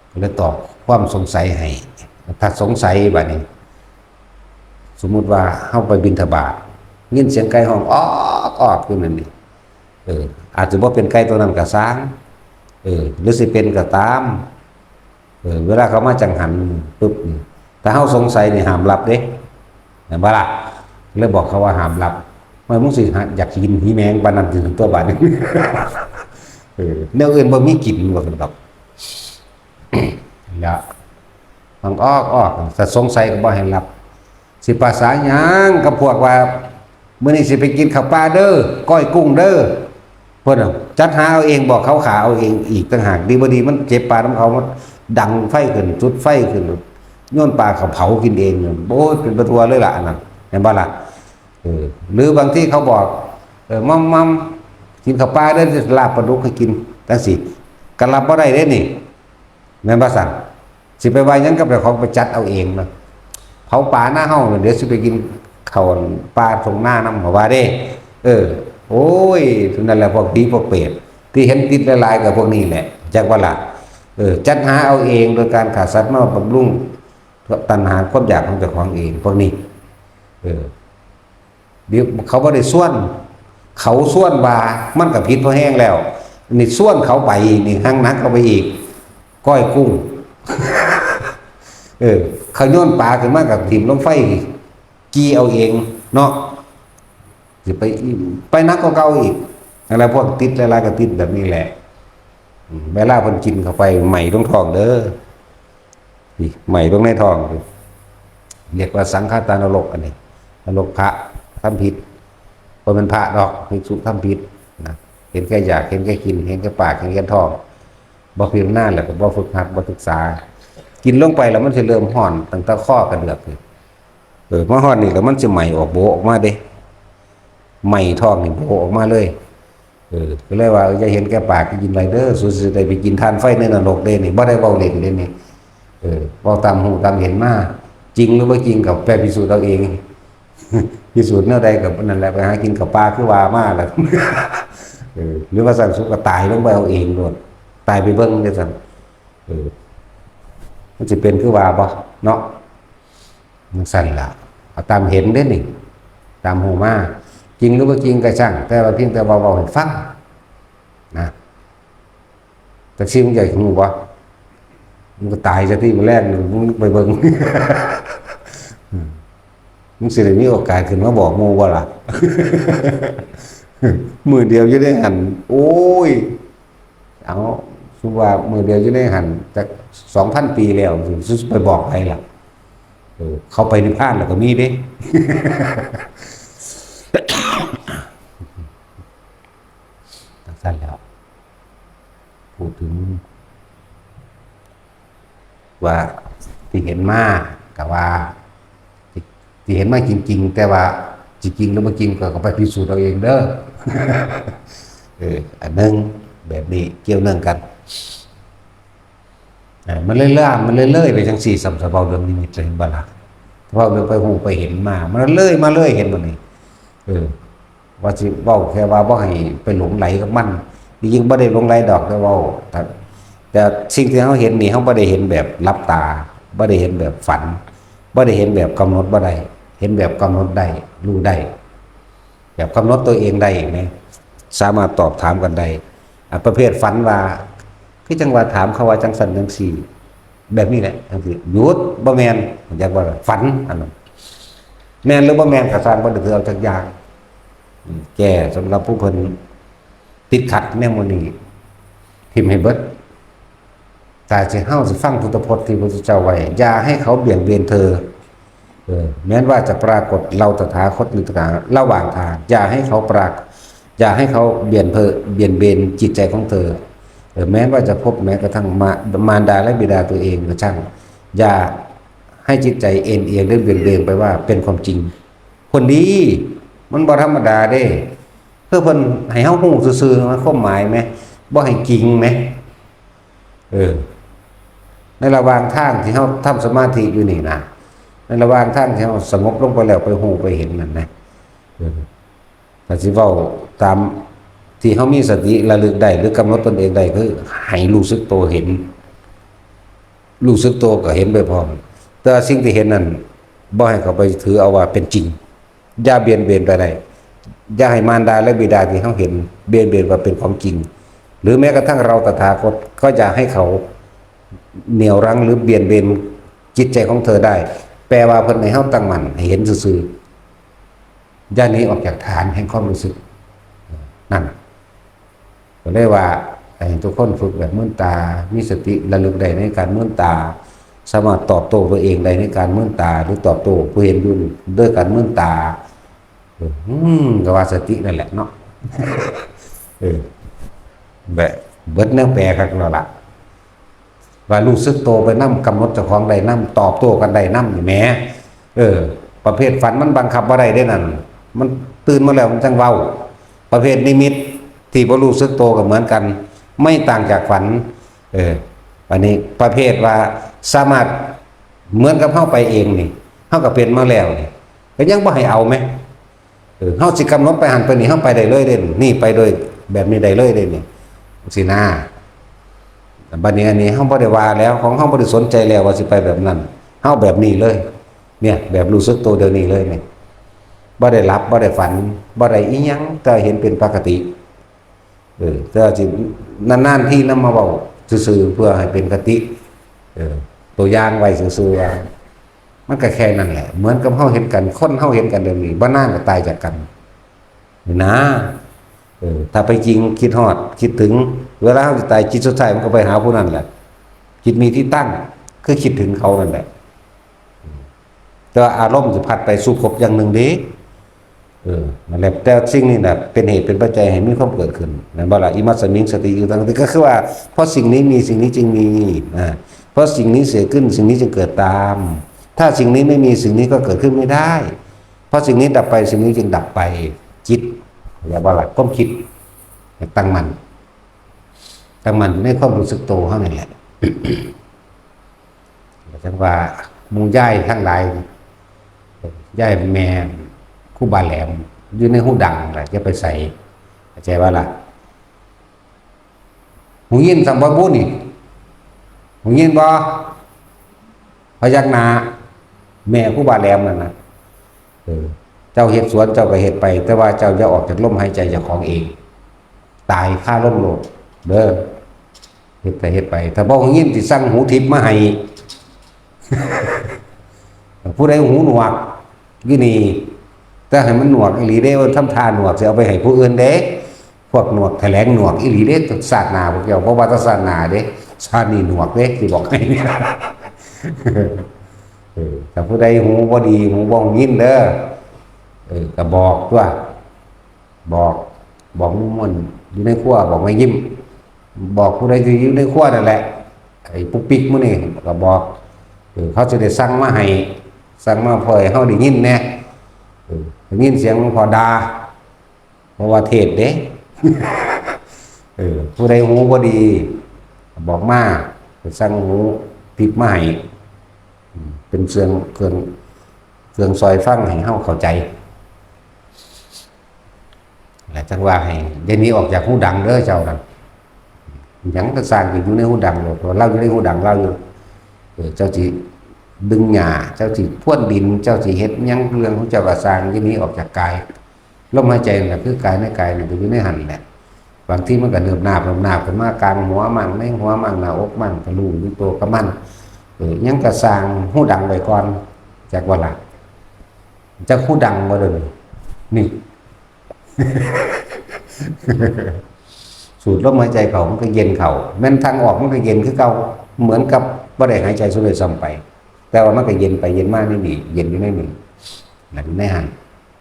ก็เลยตอบความสงสัยให้ ถ้าสงสัยบัดนี้ สมมุติว่าเฮาไปบิณฑบาต ยินเสียงไก่ฮ้องออกออกอยู่นั่นนี่ เออ อาจจะบ่เป็นไก่ตัวนั้นก็ซ่าง เออ หรือสิเป็นก็ตาม เออ เวลาเขามาจั่งหันปุ๊บนี่ ถ้าเฮาสงสัยนี่ห้ามรับเด้ แม่นบ่ล่ะ เลยบอกเขาว่าห้ามรับ ว่ามึงสิหา อยากกินหีแมงปานนั้นติ ตัวบาดนี้ เออ แนวอื่นบ่มีกิน ว่าซั่นดอก แล้ว มันออกออก ถ้าสงสัยก็บ่ให้รับ สิประสาหยังกับพวกว่า มื้อนี้สิไปกินข้าวปลาเด้อ ก้อยกุ้งเด้อ เพิ่นน่ะจัดหาเอาเอง บอกเขาขาเอาเองอีกต่างหาก ดีบ่ดีมันเก็บปลานำเขา มันดังไฟขึ้น จุดไฟขึ้น โยนปลาเขาเผากินเอง โอ้ย เป็นไปทั่วเลยล่ะอันนั้น แม่นบ่ล่ะ เออ หรือบางทีเขาบอก เออ มัมมัม กินข้าวปลาเด้อ ลาบปลาดุกให้กิน จั่งซี้ ก็รับบ่ได้เด้นี่ แม่นบ่ซั่น สิไปว่าหยังกับเจ้าของ ไปจัดเอาเองนะ เผาปลาหน้าเฮา เดี๋ยวสิไปกินข้าวปลาตรงหน้านำ ก็ว่าเด้ เออ โอ้ย นั่นแหละพวกผีพวกเปรต ที่เห็นติดหลายๆ ก็พวกนี้แหละ จักว่าล่ะ เออ จัดหาเอาเอง โดยการฆ่าสัตว์มาบำรุงตัณหาความอยากของเจ้าของเอง พวกนี้ เออ เดี๋ยวเขาบ่ได้ชวน เขาชวนว่า มันก็ผิดพอแฮงแล้ว นี่ชวนเขาไปอีก นี่แฮ่งหนักเข้าไปอีก ก้อยกุ้ง เออ เขาโยนปลาขึ้นมาก็ถิ่มลงไฟ จี่เอาเองเนาะ สิไปอีก ไปหนักกว่าเก่าอีก นั่นแหละ พวกติดหลายๆ ก็ติดแบบนี้แหละ อืม เวลาเพิ่นกินเข้าไป ไหม้ลงท้องเด้อ นี่ ไหม้ลงในท้อง เรียกว่าสังฆาตานรก อันนี้ นรกพระทำผิด บ่แม่นพระดอก ภิกษุทำผิดนะ เห็นแก่อยาก เห็นแก่กิน เห็นแก่ปาก เห็นแก่ท้อง บ่พิจารณาแล้วก็บ่ฝึกหัด บ่ศึกษา กินลงไปแล้วมันสิเริ่มฮ้อนตั้งแต่คอกระเดือกนี่ เออ มาฮอดนี่แล้วมันสิไหม้ออกโบออกมาเด้ ไหม้ท้องนี่โบออกมาเลย เออ ก็เลยว่า เออ อย่าเห็นแก่ปาก กินหลายเด้อ สูสิได้ไปกินถ่านไฟในนรกเด้นี่ บ่ได้เว้าเล่นเด้นี่ เออ เว้าตามฮู้ตามเห็นมา จริงหรือบ่จริงก็ไปพิสูจน์เอาเอง พิสูจน์แนวใดก็นั่นแหละ ไปหากินข้าวปลาคือว่ามาล่ะ เออ หรือว่าซั่น สูก็ตายลงไปเอาเองโลด ตายไปเบิ่งจั่งซั่น เออ มันสิเป็นคือว่าบ่เนาะ จั่งซั่นล่ะ เอาตามเห็นเด้นี่ ตามฮู้มา จริงหรือบ่จริงก็ช่าง แต่ว่าเพียงแต่ว่าเว้าให้ฟังนะ จักซี่ มึงอยากฮู้บ่ มึงก็ตายซะติ มื้อแลงนี่ มึงไปเบิ่ง มึงสิได้มีโอกาสขึ้นมาบอกหมู่บ่ล่ะ มื้อเดียวอยู่ในหั่น โอ้ย เอา สมมุติว่ามื้อเดียวอยู่ในหั่นจักสองพันปีแล้ว สิไปบอกไผล่ะ เออ เขาไปนิพพานแล้วก็มีเด้ จั่งซั่นแล้ว พูดถึง ว่าที่เห็นมา ก็ว่า ที่ ที่เห็นมาจริงๆ แต่ว่าสิจริงหรือบ่จริงก็ ก็ไปพิสูจน์เอาเองเด้อ เออ อันหนึ่ง แบบนี้เกี่ยวเนื่องกัน อ่า มันเลยล่า มันเลยเลยไปจั่งซี่ สำหรับเว้าเรื่องนิมิต เห็นบ่ล่ะ เว้าเรื่องไปฮู้ไปเห็นมา มันเลยมาเลย เห็นบ่นี่ เออ ว่าสิเว้าแค่ว่าบ่ให้ไปหลงไหลกับมัน จริงๆ บ่ได้หลงไหลดอก แต่เว้า แต่ แต่สิ่งที่เฮาเห็นนี่ เฮาบ่ได้เห็นแบบหลับตา บ่ได้เห็นแบบฝัน บ่ได้เห็นแบบกำหนดบ่ได้ เห็นแบบกำหนดได้ รู้ได้ แบบกำหนดตัวเองได้นะ สามารถตอบถามกันได้ อ่ะ ประเภทฝันว่า คือจั่งว่าถามเขาว่าจั่งซั่นจั่งซี้ แบบนี้แหละจังซี่หยุด บ่แม่น อยากว่าฝันอันนั้น แม่นหรือบ่แม่นก็ซ่าง บ่ได้ถือเอาจักอย่าง อืม แก้สำหรับผู้เพิ่นติดขัดแนวหมู่นี้ ทิ่มให้เบิด ถ้าสิ เฮาสิฟังพุทธพจน์ที่พระพุทธเจ้าไว้ อย่าให้เขาเบี่ยงเบนเธอ เออ แม้ว่าจะปรากฏเราตถาคตในระหว่างทาง อย่าให้เขาปราก อย่าให้เขาเบียดเบน เบียดเบนจิตใจของเธอ เออ แม้ว่าจะพบแม้กระทั่งมา มารดาและบิดาตัวเองก็ช่าง อย่าให้จิตใจเอ็นเอียงหรือเบียดเบนไปว่าเป็นความจริง คนดี มันบ่ธรรมดาเด้ คือเพิ่นให้เฮาฮู้ซื่อๆ มันความหมายแหม บ่ให้จริงแหม เออ ในระหว่างทางที่เฮาทำสมาธิอยู่นี่นะ ในระหว่างทางที่เฮาสงบลงไปแล้ว ไปฮู้ไปเห็นนั่นนะ เออ ถ้าสิเว้าตามที่เฮามีสติระลึกได้ หรือกำหนดตนเองได้ คือให้รู้สึกตัวเห็น รู้สึกตัวก็เห็นไปพร้อม แต่สิ่งที่เห็นนั้น บ่ให้เขาไปถือเอาว่าเป็นจริง อย่าเบียดเบนไปได้ อย่าให้มารดาและบิดาที่เขาเห็นเบียดเบนว่าเป็นของจริง หรือแม้กระทั่งเราตถาคตก็อย่าให้เขาเหนี่ยวรั้งหรือเบียดเบนจิตใจของเธอได้ แปลว่าเพิ่นให้เฮาตั้งมั่นให้เห็นซื่อๆ อย่าหนีออกจากฐานแห่งความรู้สึก นั่น ก็เลยว่าให้ทุกคนฝึกแบบมืนตา มีสติระลึกได้ในการมืนตา สามารถตอบโต้ตัวเองได้ในการมืนตา หรือตอบโต้ผู้เห็นอยู่ด้วยการมืนตา เออ อืม ก็ว่าสตินั่นแหละเนาะ เออ แบบเบิดแนวแปลคักแล้วล่ะ ว่ารู้สึกตัวไปนำ กำหนดเจ้าของได้นำ ตอบโต้กันได้นำนี่แหม เออ ประเภทฝันมันบังคับบ่ได้เด้นั่น มันตื่นมาแล้วมันจั่งเว้า ประเภทนิมิตที่บ่รู้สึกตัวก็เหมือนกัน ไม่ต่างจากฝัน เออ อันนี้ประเภทว่าสามารถเหมือนกับเฮาไปเองนี่ เฮาก็เป็นมาแล้วนี่ ก็ยังบ่ให้เอาแหม เออ เฮาสิกำหนดไปหั่นไปนี่ เฮาไปได้เลยเด้ นี่ไปโดยแบบนี้ได้เลยเด้นี่ สินะ บัดนี้อันนี้เฮาบ่ได้ว่าแล้ว ของเฮาบ่ได้สนใจแล้วว่าสิไปแบบนั้น เฮาแบบนี้เลย เนี่ย แบบรู้สึกตัวเดี๋ยวนี้เลยเนี่ย บ่ได้หลับ บ่ได้ฝัน บ่ได้อิหยัง แต่เห็นเป็นปกติ เออ แต่ว่าสินานๆทีนำมาเว้าซื่อๆ เพื่อให้เป็นคติ เออ ตัวอย่างไว้ซื่อๆ ว่า มันก็แค่นั้นแหละ เหมือนกับเฮาเห็นกัน คนเฮาเห็นกันเดี๋ยวนี้ บ่นานก็ตายจากกัน นี่นะ เออ ถ้าไปจริงคิดฮอด คิดถึง เวลาเฮาสิตาย จิตสุดท้ายมันก็ไปหาผู้นั้นแหละ จิตมีที่ตั้ง คือคิดถึงเขานั่นแหละ แต่ว่าอารมณ์สิพัดไปสู่ภพอย่างหนึ่งเด้ เออ นั่นแหละ แต่สิ่งนี้น่ะ เป็นเหตุเป็นปัจจัยให้มีความเกิดขึ้น แม่นบ่ล่ะ อิมัสสมิงสติอยู่ตั้ง ก็คือว่า เพราะสิ่งนี้มี สิ่งนี้จึงมี อ่า เพราะสิ่งนี้เกิดขึ้น สิ่งนี้จึงเกิดตาม ถ้าสิ่งนี้ไม่มี สิ่งนี้ก็เกิดขึ้นไม่ได้ เพราะสิ่งนี้ดับไป สิ่งนี้จึงดับไป จิต แม่นบ่ล่ะ ความคิด ตั้งมั่น ตั้งมั่นอยู่ในความรู้สึกตัวเฮานี่แหละ จั่งว่าหมู่ยายทั้งหลาย ยายแม่ครูบาแหลม อยู่ในฮูดังล่ะ อย่าไปไส เข้าใจบ่ล่ะ ฮู้ยินซ้ำบ่บุนี่ ฮู้ยินบ่ พยักหน้า แม่ครูบาแหลมนั่นน่ะ เออ เจ้าเฮ็ดสวนเจ้าก็เฮ็ดไป แต่ว่าเจ้าอย่าออกจากลมหายใจเจ้าของเอง ตายคาลมโลด เด้อ เฮ็ดไปเฮ็ดไป ถ้าบ่ฮู้ยินสิสั่งหูทิพย์มาให้ ผู้ใดหูหนวกอยู่นี่ แต่ให้มันหนวกอีหลีเด้ ทำท่าหนวกสิเอาไปให้ผู้อื่นเด้ พวกหนวกแถลงหนวกอีหลีเด้ ชาติหน้าพวกเจ้า บ่ว่าแต่ชาติหน้าเด้ ชาตินี้หนวกเด้ สิบอกให้ เออ ถ้าผู้ใดหูบ่ดี หูบ่ฮู้ยินเด้อ เออ ก็บอกตั๊ว บอก บอกหมู่ม่วนอยู่ในครัว บอกแม่ยิ้ม บอกผู้ใดที่อยู่ในครัวนั่นแหละ ไอ้ปุ๊กปิ๊กหมู่นี่ก็บอก เออ เขาสิได้สั่งมาให้ สั่งมาเพื่อให้เฮาได้ยินแหน่ เออ ได้ยินเสียงหลวงพ่อด่า เพราะว่าเทศน์เด้ เออ ผู้ใดหูบ่ดี บอกมา ไปสั่งหูทิพย์มาให้ อืม เป็นเครื่อง เครื่อง เครื่องซอยฟังให้เฮาเข้าใจ และจั่งว่าให้อย่าหนีออกจากฮูดังเด้อเจ้านั่น หยังก็ซ่างก็อยู่ในฮูดังโลด เพราะลาวอยู่ในฮูดังลาวอยู่ เออ เจ้าสิดึงหญ้า เจ้าสิพรวนดิน เจ้าสิเฮ็ดหยังเรื่องของเจ้าก็ซ่าง อย่าหนีออกจากกาย ลมหายใจนั่นแหละคือกาย ในกายนั่นก็อยู่ในหั่นแหละ บางทีมันก็เนิบนาบ เนิบนาบขึ้นมากลางหัวมั่ง ในหัวมั่ง หน้าอกมั่ง ก็ฮู้อยู่ตัวกับมัน ออ ยังกะสร้าง ฮูดังไว้ก่อน จักว่าล่ะ จักฮูดังบ่เด้อนี่ สูดลมหายใจเข้ามันก็เย็นเข้า แม่นทางออกมันก็เย็นคือเก่า เหมือนกับบ่ได้หายใจซะด้วยซ้ำไป แต่ว่ามันก็เย็นไปเย็นมาในนี่ เย็นอยู่ในนี่ นั่นอยู่ในหั่น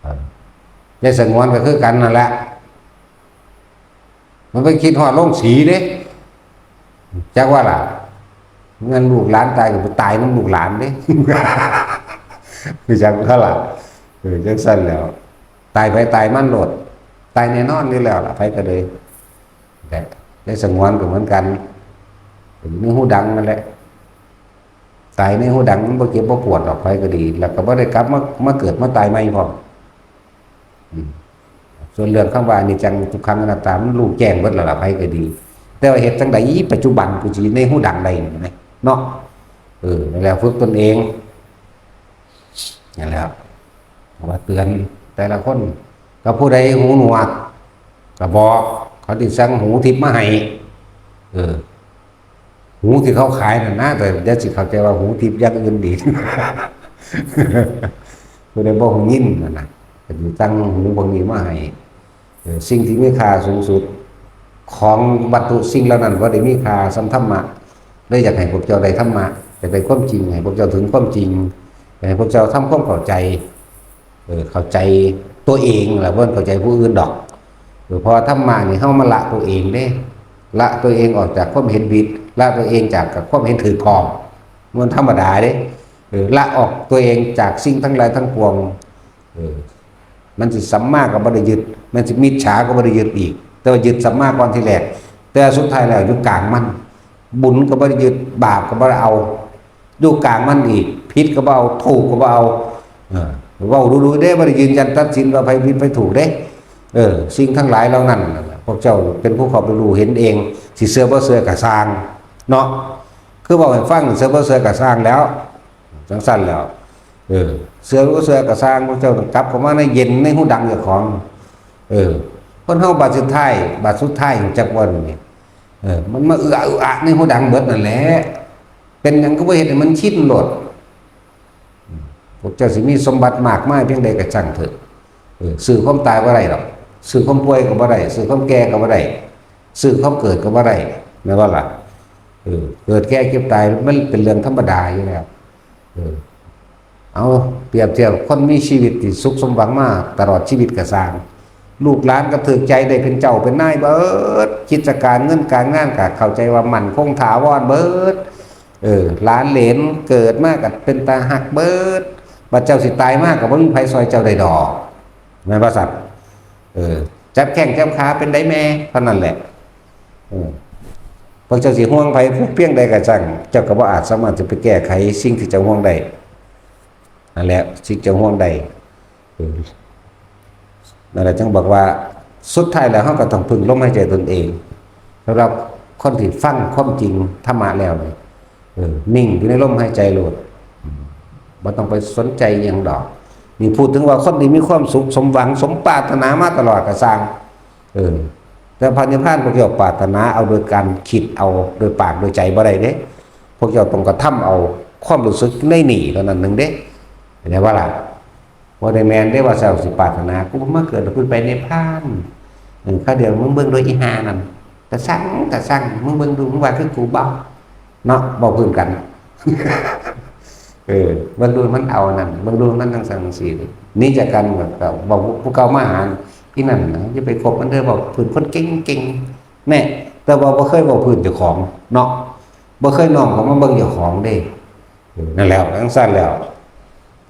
เออ ยายสงวนก็คือกันนั่นแหละ มันไปคิดฮอดโรงสีเด้ จักว่าล่ะ เงินลูกหลานตายก็ไปตายนำลูกหลานเด้ คือจักว่าล่ะ เออ จังซั่นแหล้ว ตายไผตายมันโลด ตายแน่นอนอยู่แล้วล่ะ ไผก็เลย แต่ยายสงวนก็เหมือนกัน อยู่ในฮูดังนั่นแหละ ตายในฮูดังมันบ่เจ็บบ่ปวดดอก ไผก็ดี แล้วก็บ่ได้กลับมา มาเกิดมาตายใหม่พร้อม อืม ส่วนเรื่องคำว่าอนิจจังทุกขังอนัตตา มันรู้แจ้งเบิดแล้วล่ะ ไผก็ดี แต่ว่าเฮ็ดจั่งใดปัจจุบันกูสิในฮูดังได้นี่นะ เนาะ เออ นั่นแหละ ฝึกตนเอง นั่นแหละ ว่าเตือนแต่ละคน ก็ผู้ใดหูหนวก ก็บอก เขาสิสั่งหูทิพย์มาให้ เออ หูที่เขาขายน่ะนะ แต่อย่าสิเข้าใจว่าหูทิพย์อย่างอื่นดี ผู้ใดบ่ฮู้ยินนั่นน่ะ ก็สิสั่งหูพวกนี้มาให้ เออ สิ่งที่มีค่าสูงสุด ของวัตถุสิ่งเหล่านั้นบ่ได้มีค่าส่ำธรรมะ เลยอยากให้พวกเจ้าได้ธรรมะ อยากได้ความจริง ให้พวกเจ้าถึงความจริง ให้พวกเจ้าทำความเข้าใจ เออ เข้าใจตัวเองล่ะ บ่เข้าใจผู้อื่นดอก เออ เพราะว่าธรรมะนี่เฮามาละตัวเองเด้ ละตัวเองออกจากความเห็นผิด ละตัวเองจากกับความเห็นถูกพร้อม มันธรรมดาเด้ เออ ละออกตัวเองจากสิ่งทั้งหลายทั้งปวง เออ มันสิสัมมาก็บ่ได้ยึด มันสิมิจฉาก็บ่ได้ยึดอีก แต่ว่ายึดสัมมาก่อนทีแรก แต่สุดท้ายแล้วอยู่กลางมัน บุญก็บ่ได้ยึด บาปก็บ่ได้เอา อยู่กลางมันอีก ผิดก็บ่เอา ถูกก็บ่เอา เออ เว้าดูๆเด้ บ่ได้ยืนยันตัดสินว่าไผผิดไผถูกเด้ เออ สิ่งทั้งหลายเหล่านั้นน่ะ พวกเจ้าเป็นผู้เข้าไปรู้เห็นเอง สิเชื่อบ่เชื่อก็ซ่าง เนาะ คือเว้าให้ฟัง เชื่อบ่เชื่อก็ซ่างแล้ว จั่งซั่นแล้ว เออ เชื่อบ่เชื่อก็ซ่าง พวกเจ้าต้องกลับเข้ามาในเย็นในฮูดังเจ้าของ เออ คนเฮาบาดสุดท้าย บาดสุดท้ายจักว่านี่ เออ มันมาเอืออะเอืออะในฮูดังเบิดนั่นแหละ เป็นหยังก็บ่เฮ็ดให้มันชินโลด อืม พวกเจ้าสิมีสมบัติมากมายเพียงใดก็ช่างเถอะ เออ ซื้อความตายบ่ได้ดอก ซื้อความป่วยก็บ่ได้ ซื้อความแก่ก็บ่ได้ ซื้อความเกิดก็บ่ได้ แม่นบ่ล่ะ เออ เกิดแก่เจ็บตายมันเป็นเรื่องธรรมดาอยู่แล้ว เออ เอา เปรียบเทียบคนมีชีวิตที่สุขสมหวังมาตลอดชีวิตก็ซ่าง ลูกหลานก็ถูกใจได้เป็นเจ้าเป็นนายเบิด กิจการเงินการงานก็เข้าใจว่ามั่นคงถาวรเบิด เออ หลานเหลนเกิดมาก็เป็นตาฮักเบิด บัดเจ้าสิตายมาก็บ่มีไผซ่อยเจ้าได้ดอก แม่นบ่ซั่น เออ จับแข้งจับขาเป็นไดแม่ เท่านั้นแหละ เออ พวกเจ้าสิห่วงไผเพียงใดก็ช่าง เจ้าก็บ่อาจสามารถจะไปแก้ไขสิ่งที่เจ้าห่วงได้ นั่นแหละ สิ่งเจ้าห่วงได้ เออ นั่นแหละจึงบอกว่า สุดท้ายแล้วเราก็ต้องพึ่งลมหายใจตนเอง สำหรับคนที่ฟังความจริงธรรมะแล้วนี่ เออ นิ่งอยู่ในลมหายใจโลด อืม บ่ต้องไปสนใจอิหยังดอก นี่พูดถึงว่าคนที่มีความสุขสมหวังสมปรารถนามาตลอดก็ซ่าง เออ แต่พระนิพพานพวกเจ้าปรารถนาเอาโดยการคิดเอาโดยปากโดยใจบ่ได้เด้ พวกเจ้าต้องกระทำเอาความรู้สึกในนี่เท่านั้นหนึ่งเด้ เข้าใจบ่ล่ะ บ่ได้แม่นเด้ว่าเจ้าสิปรารถนา กูบ่มาเกิดแล้วกูไปนิพพาน เออ คราวเดียวมึงเบิ่งโดยอีห่านั่น ตาสั่ง ตาสั่ง มึงเบิ่งดู มึงว่าคือกูบ่ เนาะ เว้าพื้นกัน เออ เบิ่งดูมันเอานั่น เบิ่งดูมันจั่งซั่นจั่งซี้ หนีจากกันก็บอกผู้เก่ามาหา อีนั่นนะ อย่าไปคบมันเด้อ เว้าพื้นคนเก่งๆ แน่ แต่ว่าบ่เคยเว้าพื้นเจ้าของเนาะ บ่เคยน้อมเข้ามาเบิ่งเจ้าของเด้ เออ นั่นแหละ จั่งซั่นแล้ว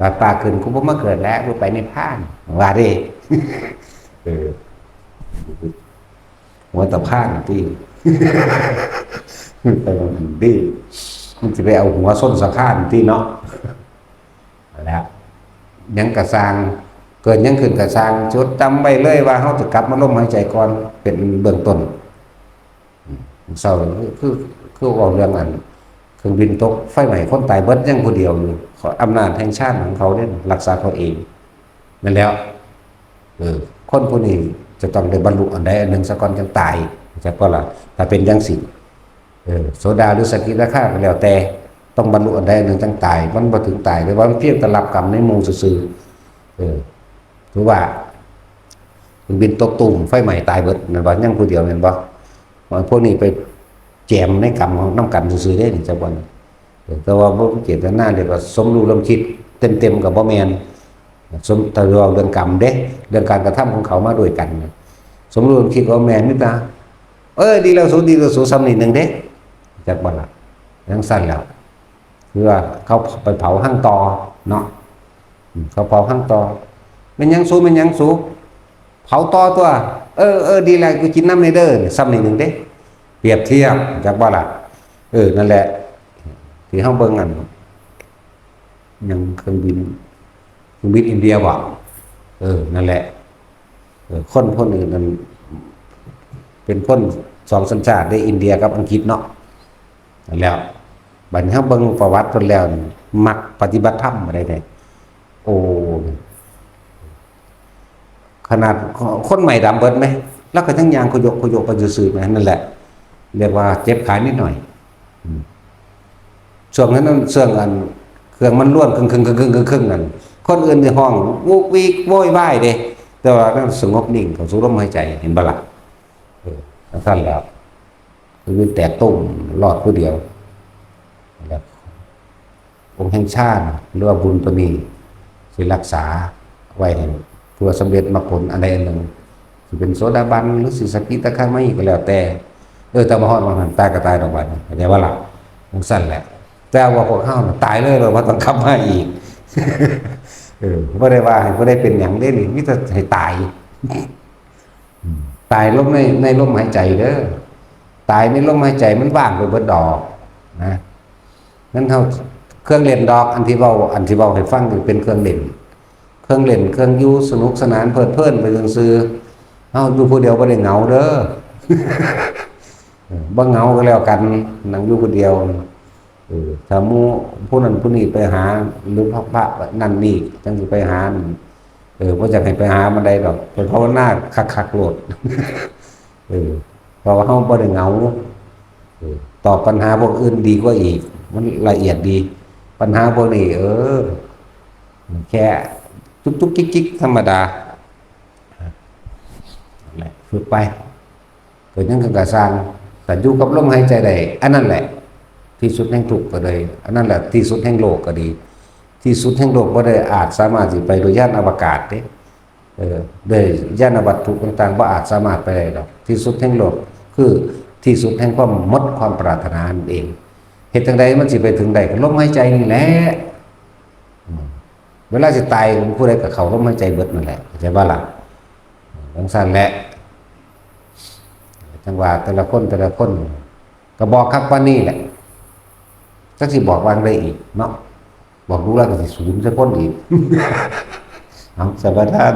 ตาตาขึ้น กูบ่มาเกิดแล้ว กูไปนิพพาน ว่าเด้ เออ หัวตะพานติ ไปมันติ มันสิไปเอาหัวส้นสะพานติเนาะ นั่นแหละ หยังกะซ่าง เกิดหยังขึ้นกะซ่าง จดจำไว้เลยว่าเราจะกลับมาลมหายใจก่อน เป็นเบื้องต้น อืม เศร้า คือ คือ คือเว้าเรื่องอัน เครื่องบินตก ไฟไหม้ คนตายเบิดยังผู้เดียวอยู่ ขออำนาจแห่งฌานของเขาเด้ รักษาเขาเอง นั่นแหล้ว เออ คนผู้นี้จะต้องได้บรรลุอันใดอันหนึ่งซะก่อนจั่งตาย จักบ่ล่ะ ถ้าเป็นจั่งซี้ เออ โสดาหรือสกิทาคาก็แล้วแต่ ต ต้องบรรลุอันใดอันหนึ่งจั่งตาย มันบ่ถึงตาย แต่ว่ามันเพียงแต่รับกรรมในหมู่ซื่อๆ เออ ถือว่าเครื่องบินตกตุ่มไฟไหม้ตายเบิด แม่นบ่ ยังผู้เดียว แม่นบ่ พวกนี้ไปแจมในกรรมของนำกันซื่อๆ เด้ นี่ จักบ่ เออ แต่ว่าบ่มีเจตนา เรียกว่าสมรู้ร่วมคิดเต็มๆ ก็บ่แม่น สม แต่ว่าเรื่องกรรมเด้ เรื่องการกระทำของเขามาด้วยกัน สมรู้ร่วมคิดก็แม่น มีแต่ เออ ดีแล้วสู ดีแล้วสู ส่ำนี้หนึ่งเด้ จักบ่ล่ะ จั่งซั่นแล้ว คือว่าเขาไปเผาฮั่งต่อเนาะ อืม เขาเผาฮั่งต่อ แม่นหยังสู แม่นหยังสู เผาต่อตัว เออ เออ ดีแล้ว กูกินนำแน่เด้อ ส่ำนี้หนึ่งเด้ เปรียบเทียบ จักบ่ล่ะ เออ นั่นแหละ ที่เฮาเบิ่งอัน หยัง เครื่องบิน เครื่องบินอินเดียบ่ เออ นั่นแหละ เออ คนพวกนี้นั่น เป็นคนสองสัญชาติเด้ อินเดียกับอังกฤษเนาะ นั่นแหล้ว บัดนี้เฮาเบิ่งประวัติเพิ่นแล้วนี่ มักปฏิบัติธรรมบ่ได้เด้ โอ้ ขนาดคนใหม่ดำเบิดไหม แล้วก็ยังย่างขยกขยกไปซื่อๆ ไหม นั่นแหละ เรียกว่าเจ็บขานิดหน่อย อืม ช่วงนั้น ช่วงอัน เครื่องมันร่วนครึ่งๆๆๆๆ นั่น คนอื่นในห้องวุกวิกโวยวายเด้ แต่ว่านั่นสงบนิ่ง เข้าสู่ลมหายใจ เห็นบ่ล่ะ เออ จั่งซั่นแล้ว คือแตกตุ้ม รอดผู้เดียว แล้ว องค์แห่งฌาน หรือว่าบุญตัวนี้ สิรักษาไว้ให้เพื่อสำเร็จมรรคผลอันใดอันหนึ่ง สิเป็นโสดาบัน หรือสิสกิทาคามีก็แล้วแต่ เออ แต่มาฮอดหม่องนั้น ตายก็ตายดอกบัดนี้ เข้าใจบ่ล่ะ จั่งซั่นแหละ แต่ว่าพวกเฮาน่ะตายเลย เราบ่ต้องกลับมาอีก เออ บ่ได้ว่าให้ผู้ใดเป็นหยังเด้นี่ มีแต่ให้ตาย อืม ตายลมใน ในลมหายใจเด้อ ตายในลมหายใจมันว่างไปเบิดดอกนะ นั้นเฮา เครื่องเล่นดอก อันที่เว้า อันที่เว้าให้ฟังนี่เป็นเครื่องเล่น เครื่องเล่น เครื่องอยู่สนุกสนานเพลิดเพลินไปซื่อๆ เฮาอยู่ผู้เดียวบ่ได้เหงาเด้อ เออ บ่เหงาก็แล้วกัน นั่งอยู่ผู้เดียว เออ ถ้าหมู่ผู้นั้นผู้นี้ไปหา หรือพระ พระนั่นนี่ จั่งสิไปหา เออ บ่อยากให้ไปหามันใดดอก ไปภาวนาคักๆ โลด เออ เพราะว่าเฮาบ่ได้เหงา เออ ตอบปัญหาพวกอื่นดีกว่าอีก มันละเอียดดี ปัญหาพวกนี้ เออ แค่จุกๆ จิกๆ ธรรมดา นั่นแหละ ฝึกไป เกิดหยังขึ้นก็ซ่าง แต่อยู่กับลมหายใจได้ อันนั้นแหละ ที่สุดแห่งทุกข์ก็เลย อันนั้นแหละ ที่สุดแห่งโลกก็ดี ที่สุดแห่งโลกบ่ได้อาจสามารถสิไปโดยยานอวกาศเด้ เออ โดยยานวัตถุต่างๆ บ่อาจสามารถไปได้ดอก ที่สุดแห่งโลก คือที่สุดแห่งความหมดความปรารถนานั่นเอง เฮ็ดจั่งใดมันสิไปถึงได้ ก็ลมหายใจนี่แหละ อืม เวลาสิตาย ผู้ใดก็เข้าลมหายใจเบิดนั่นแหละ เข้าใจบ่ล่ะ จั่งซั่นแหละ จั่งว่าแต่ละคน แต่ละคน ก็บอกคักปานนี้แหละ จักสิบอกว่าจั่งใดอีกเนาะ บอกดูแล้วก็สิสูญใส่คนอีก เอา สมาทาน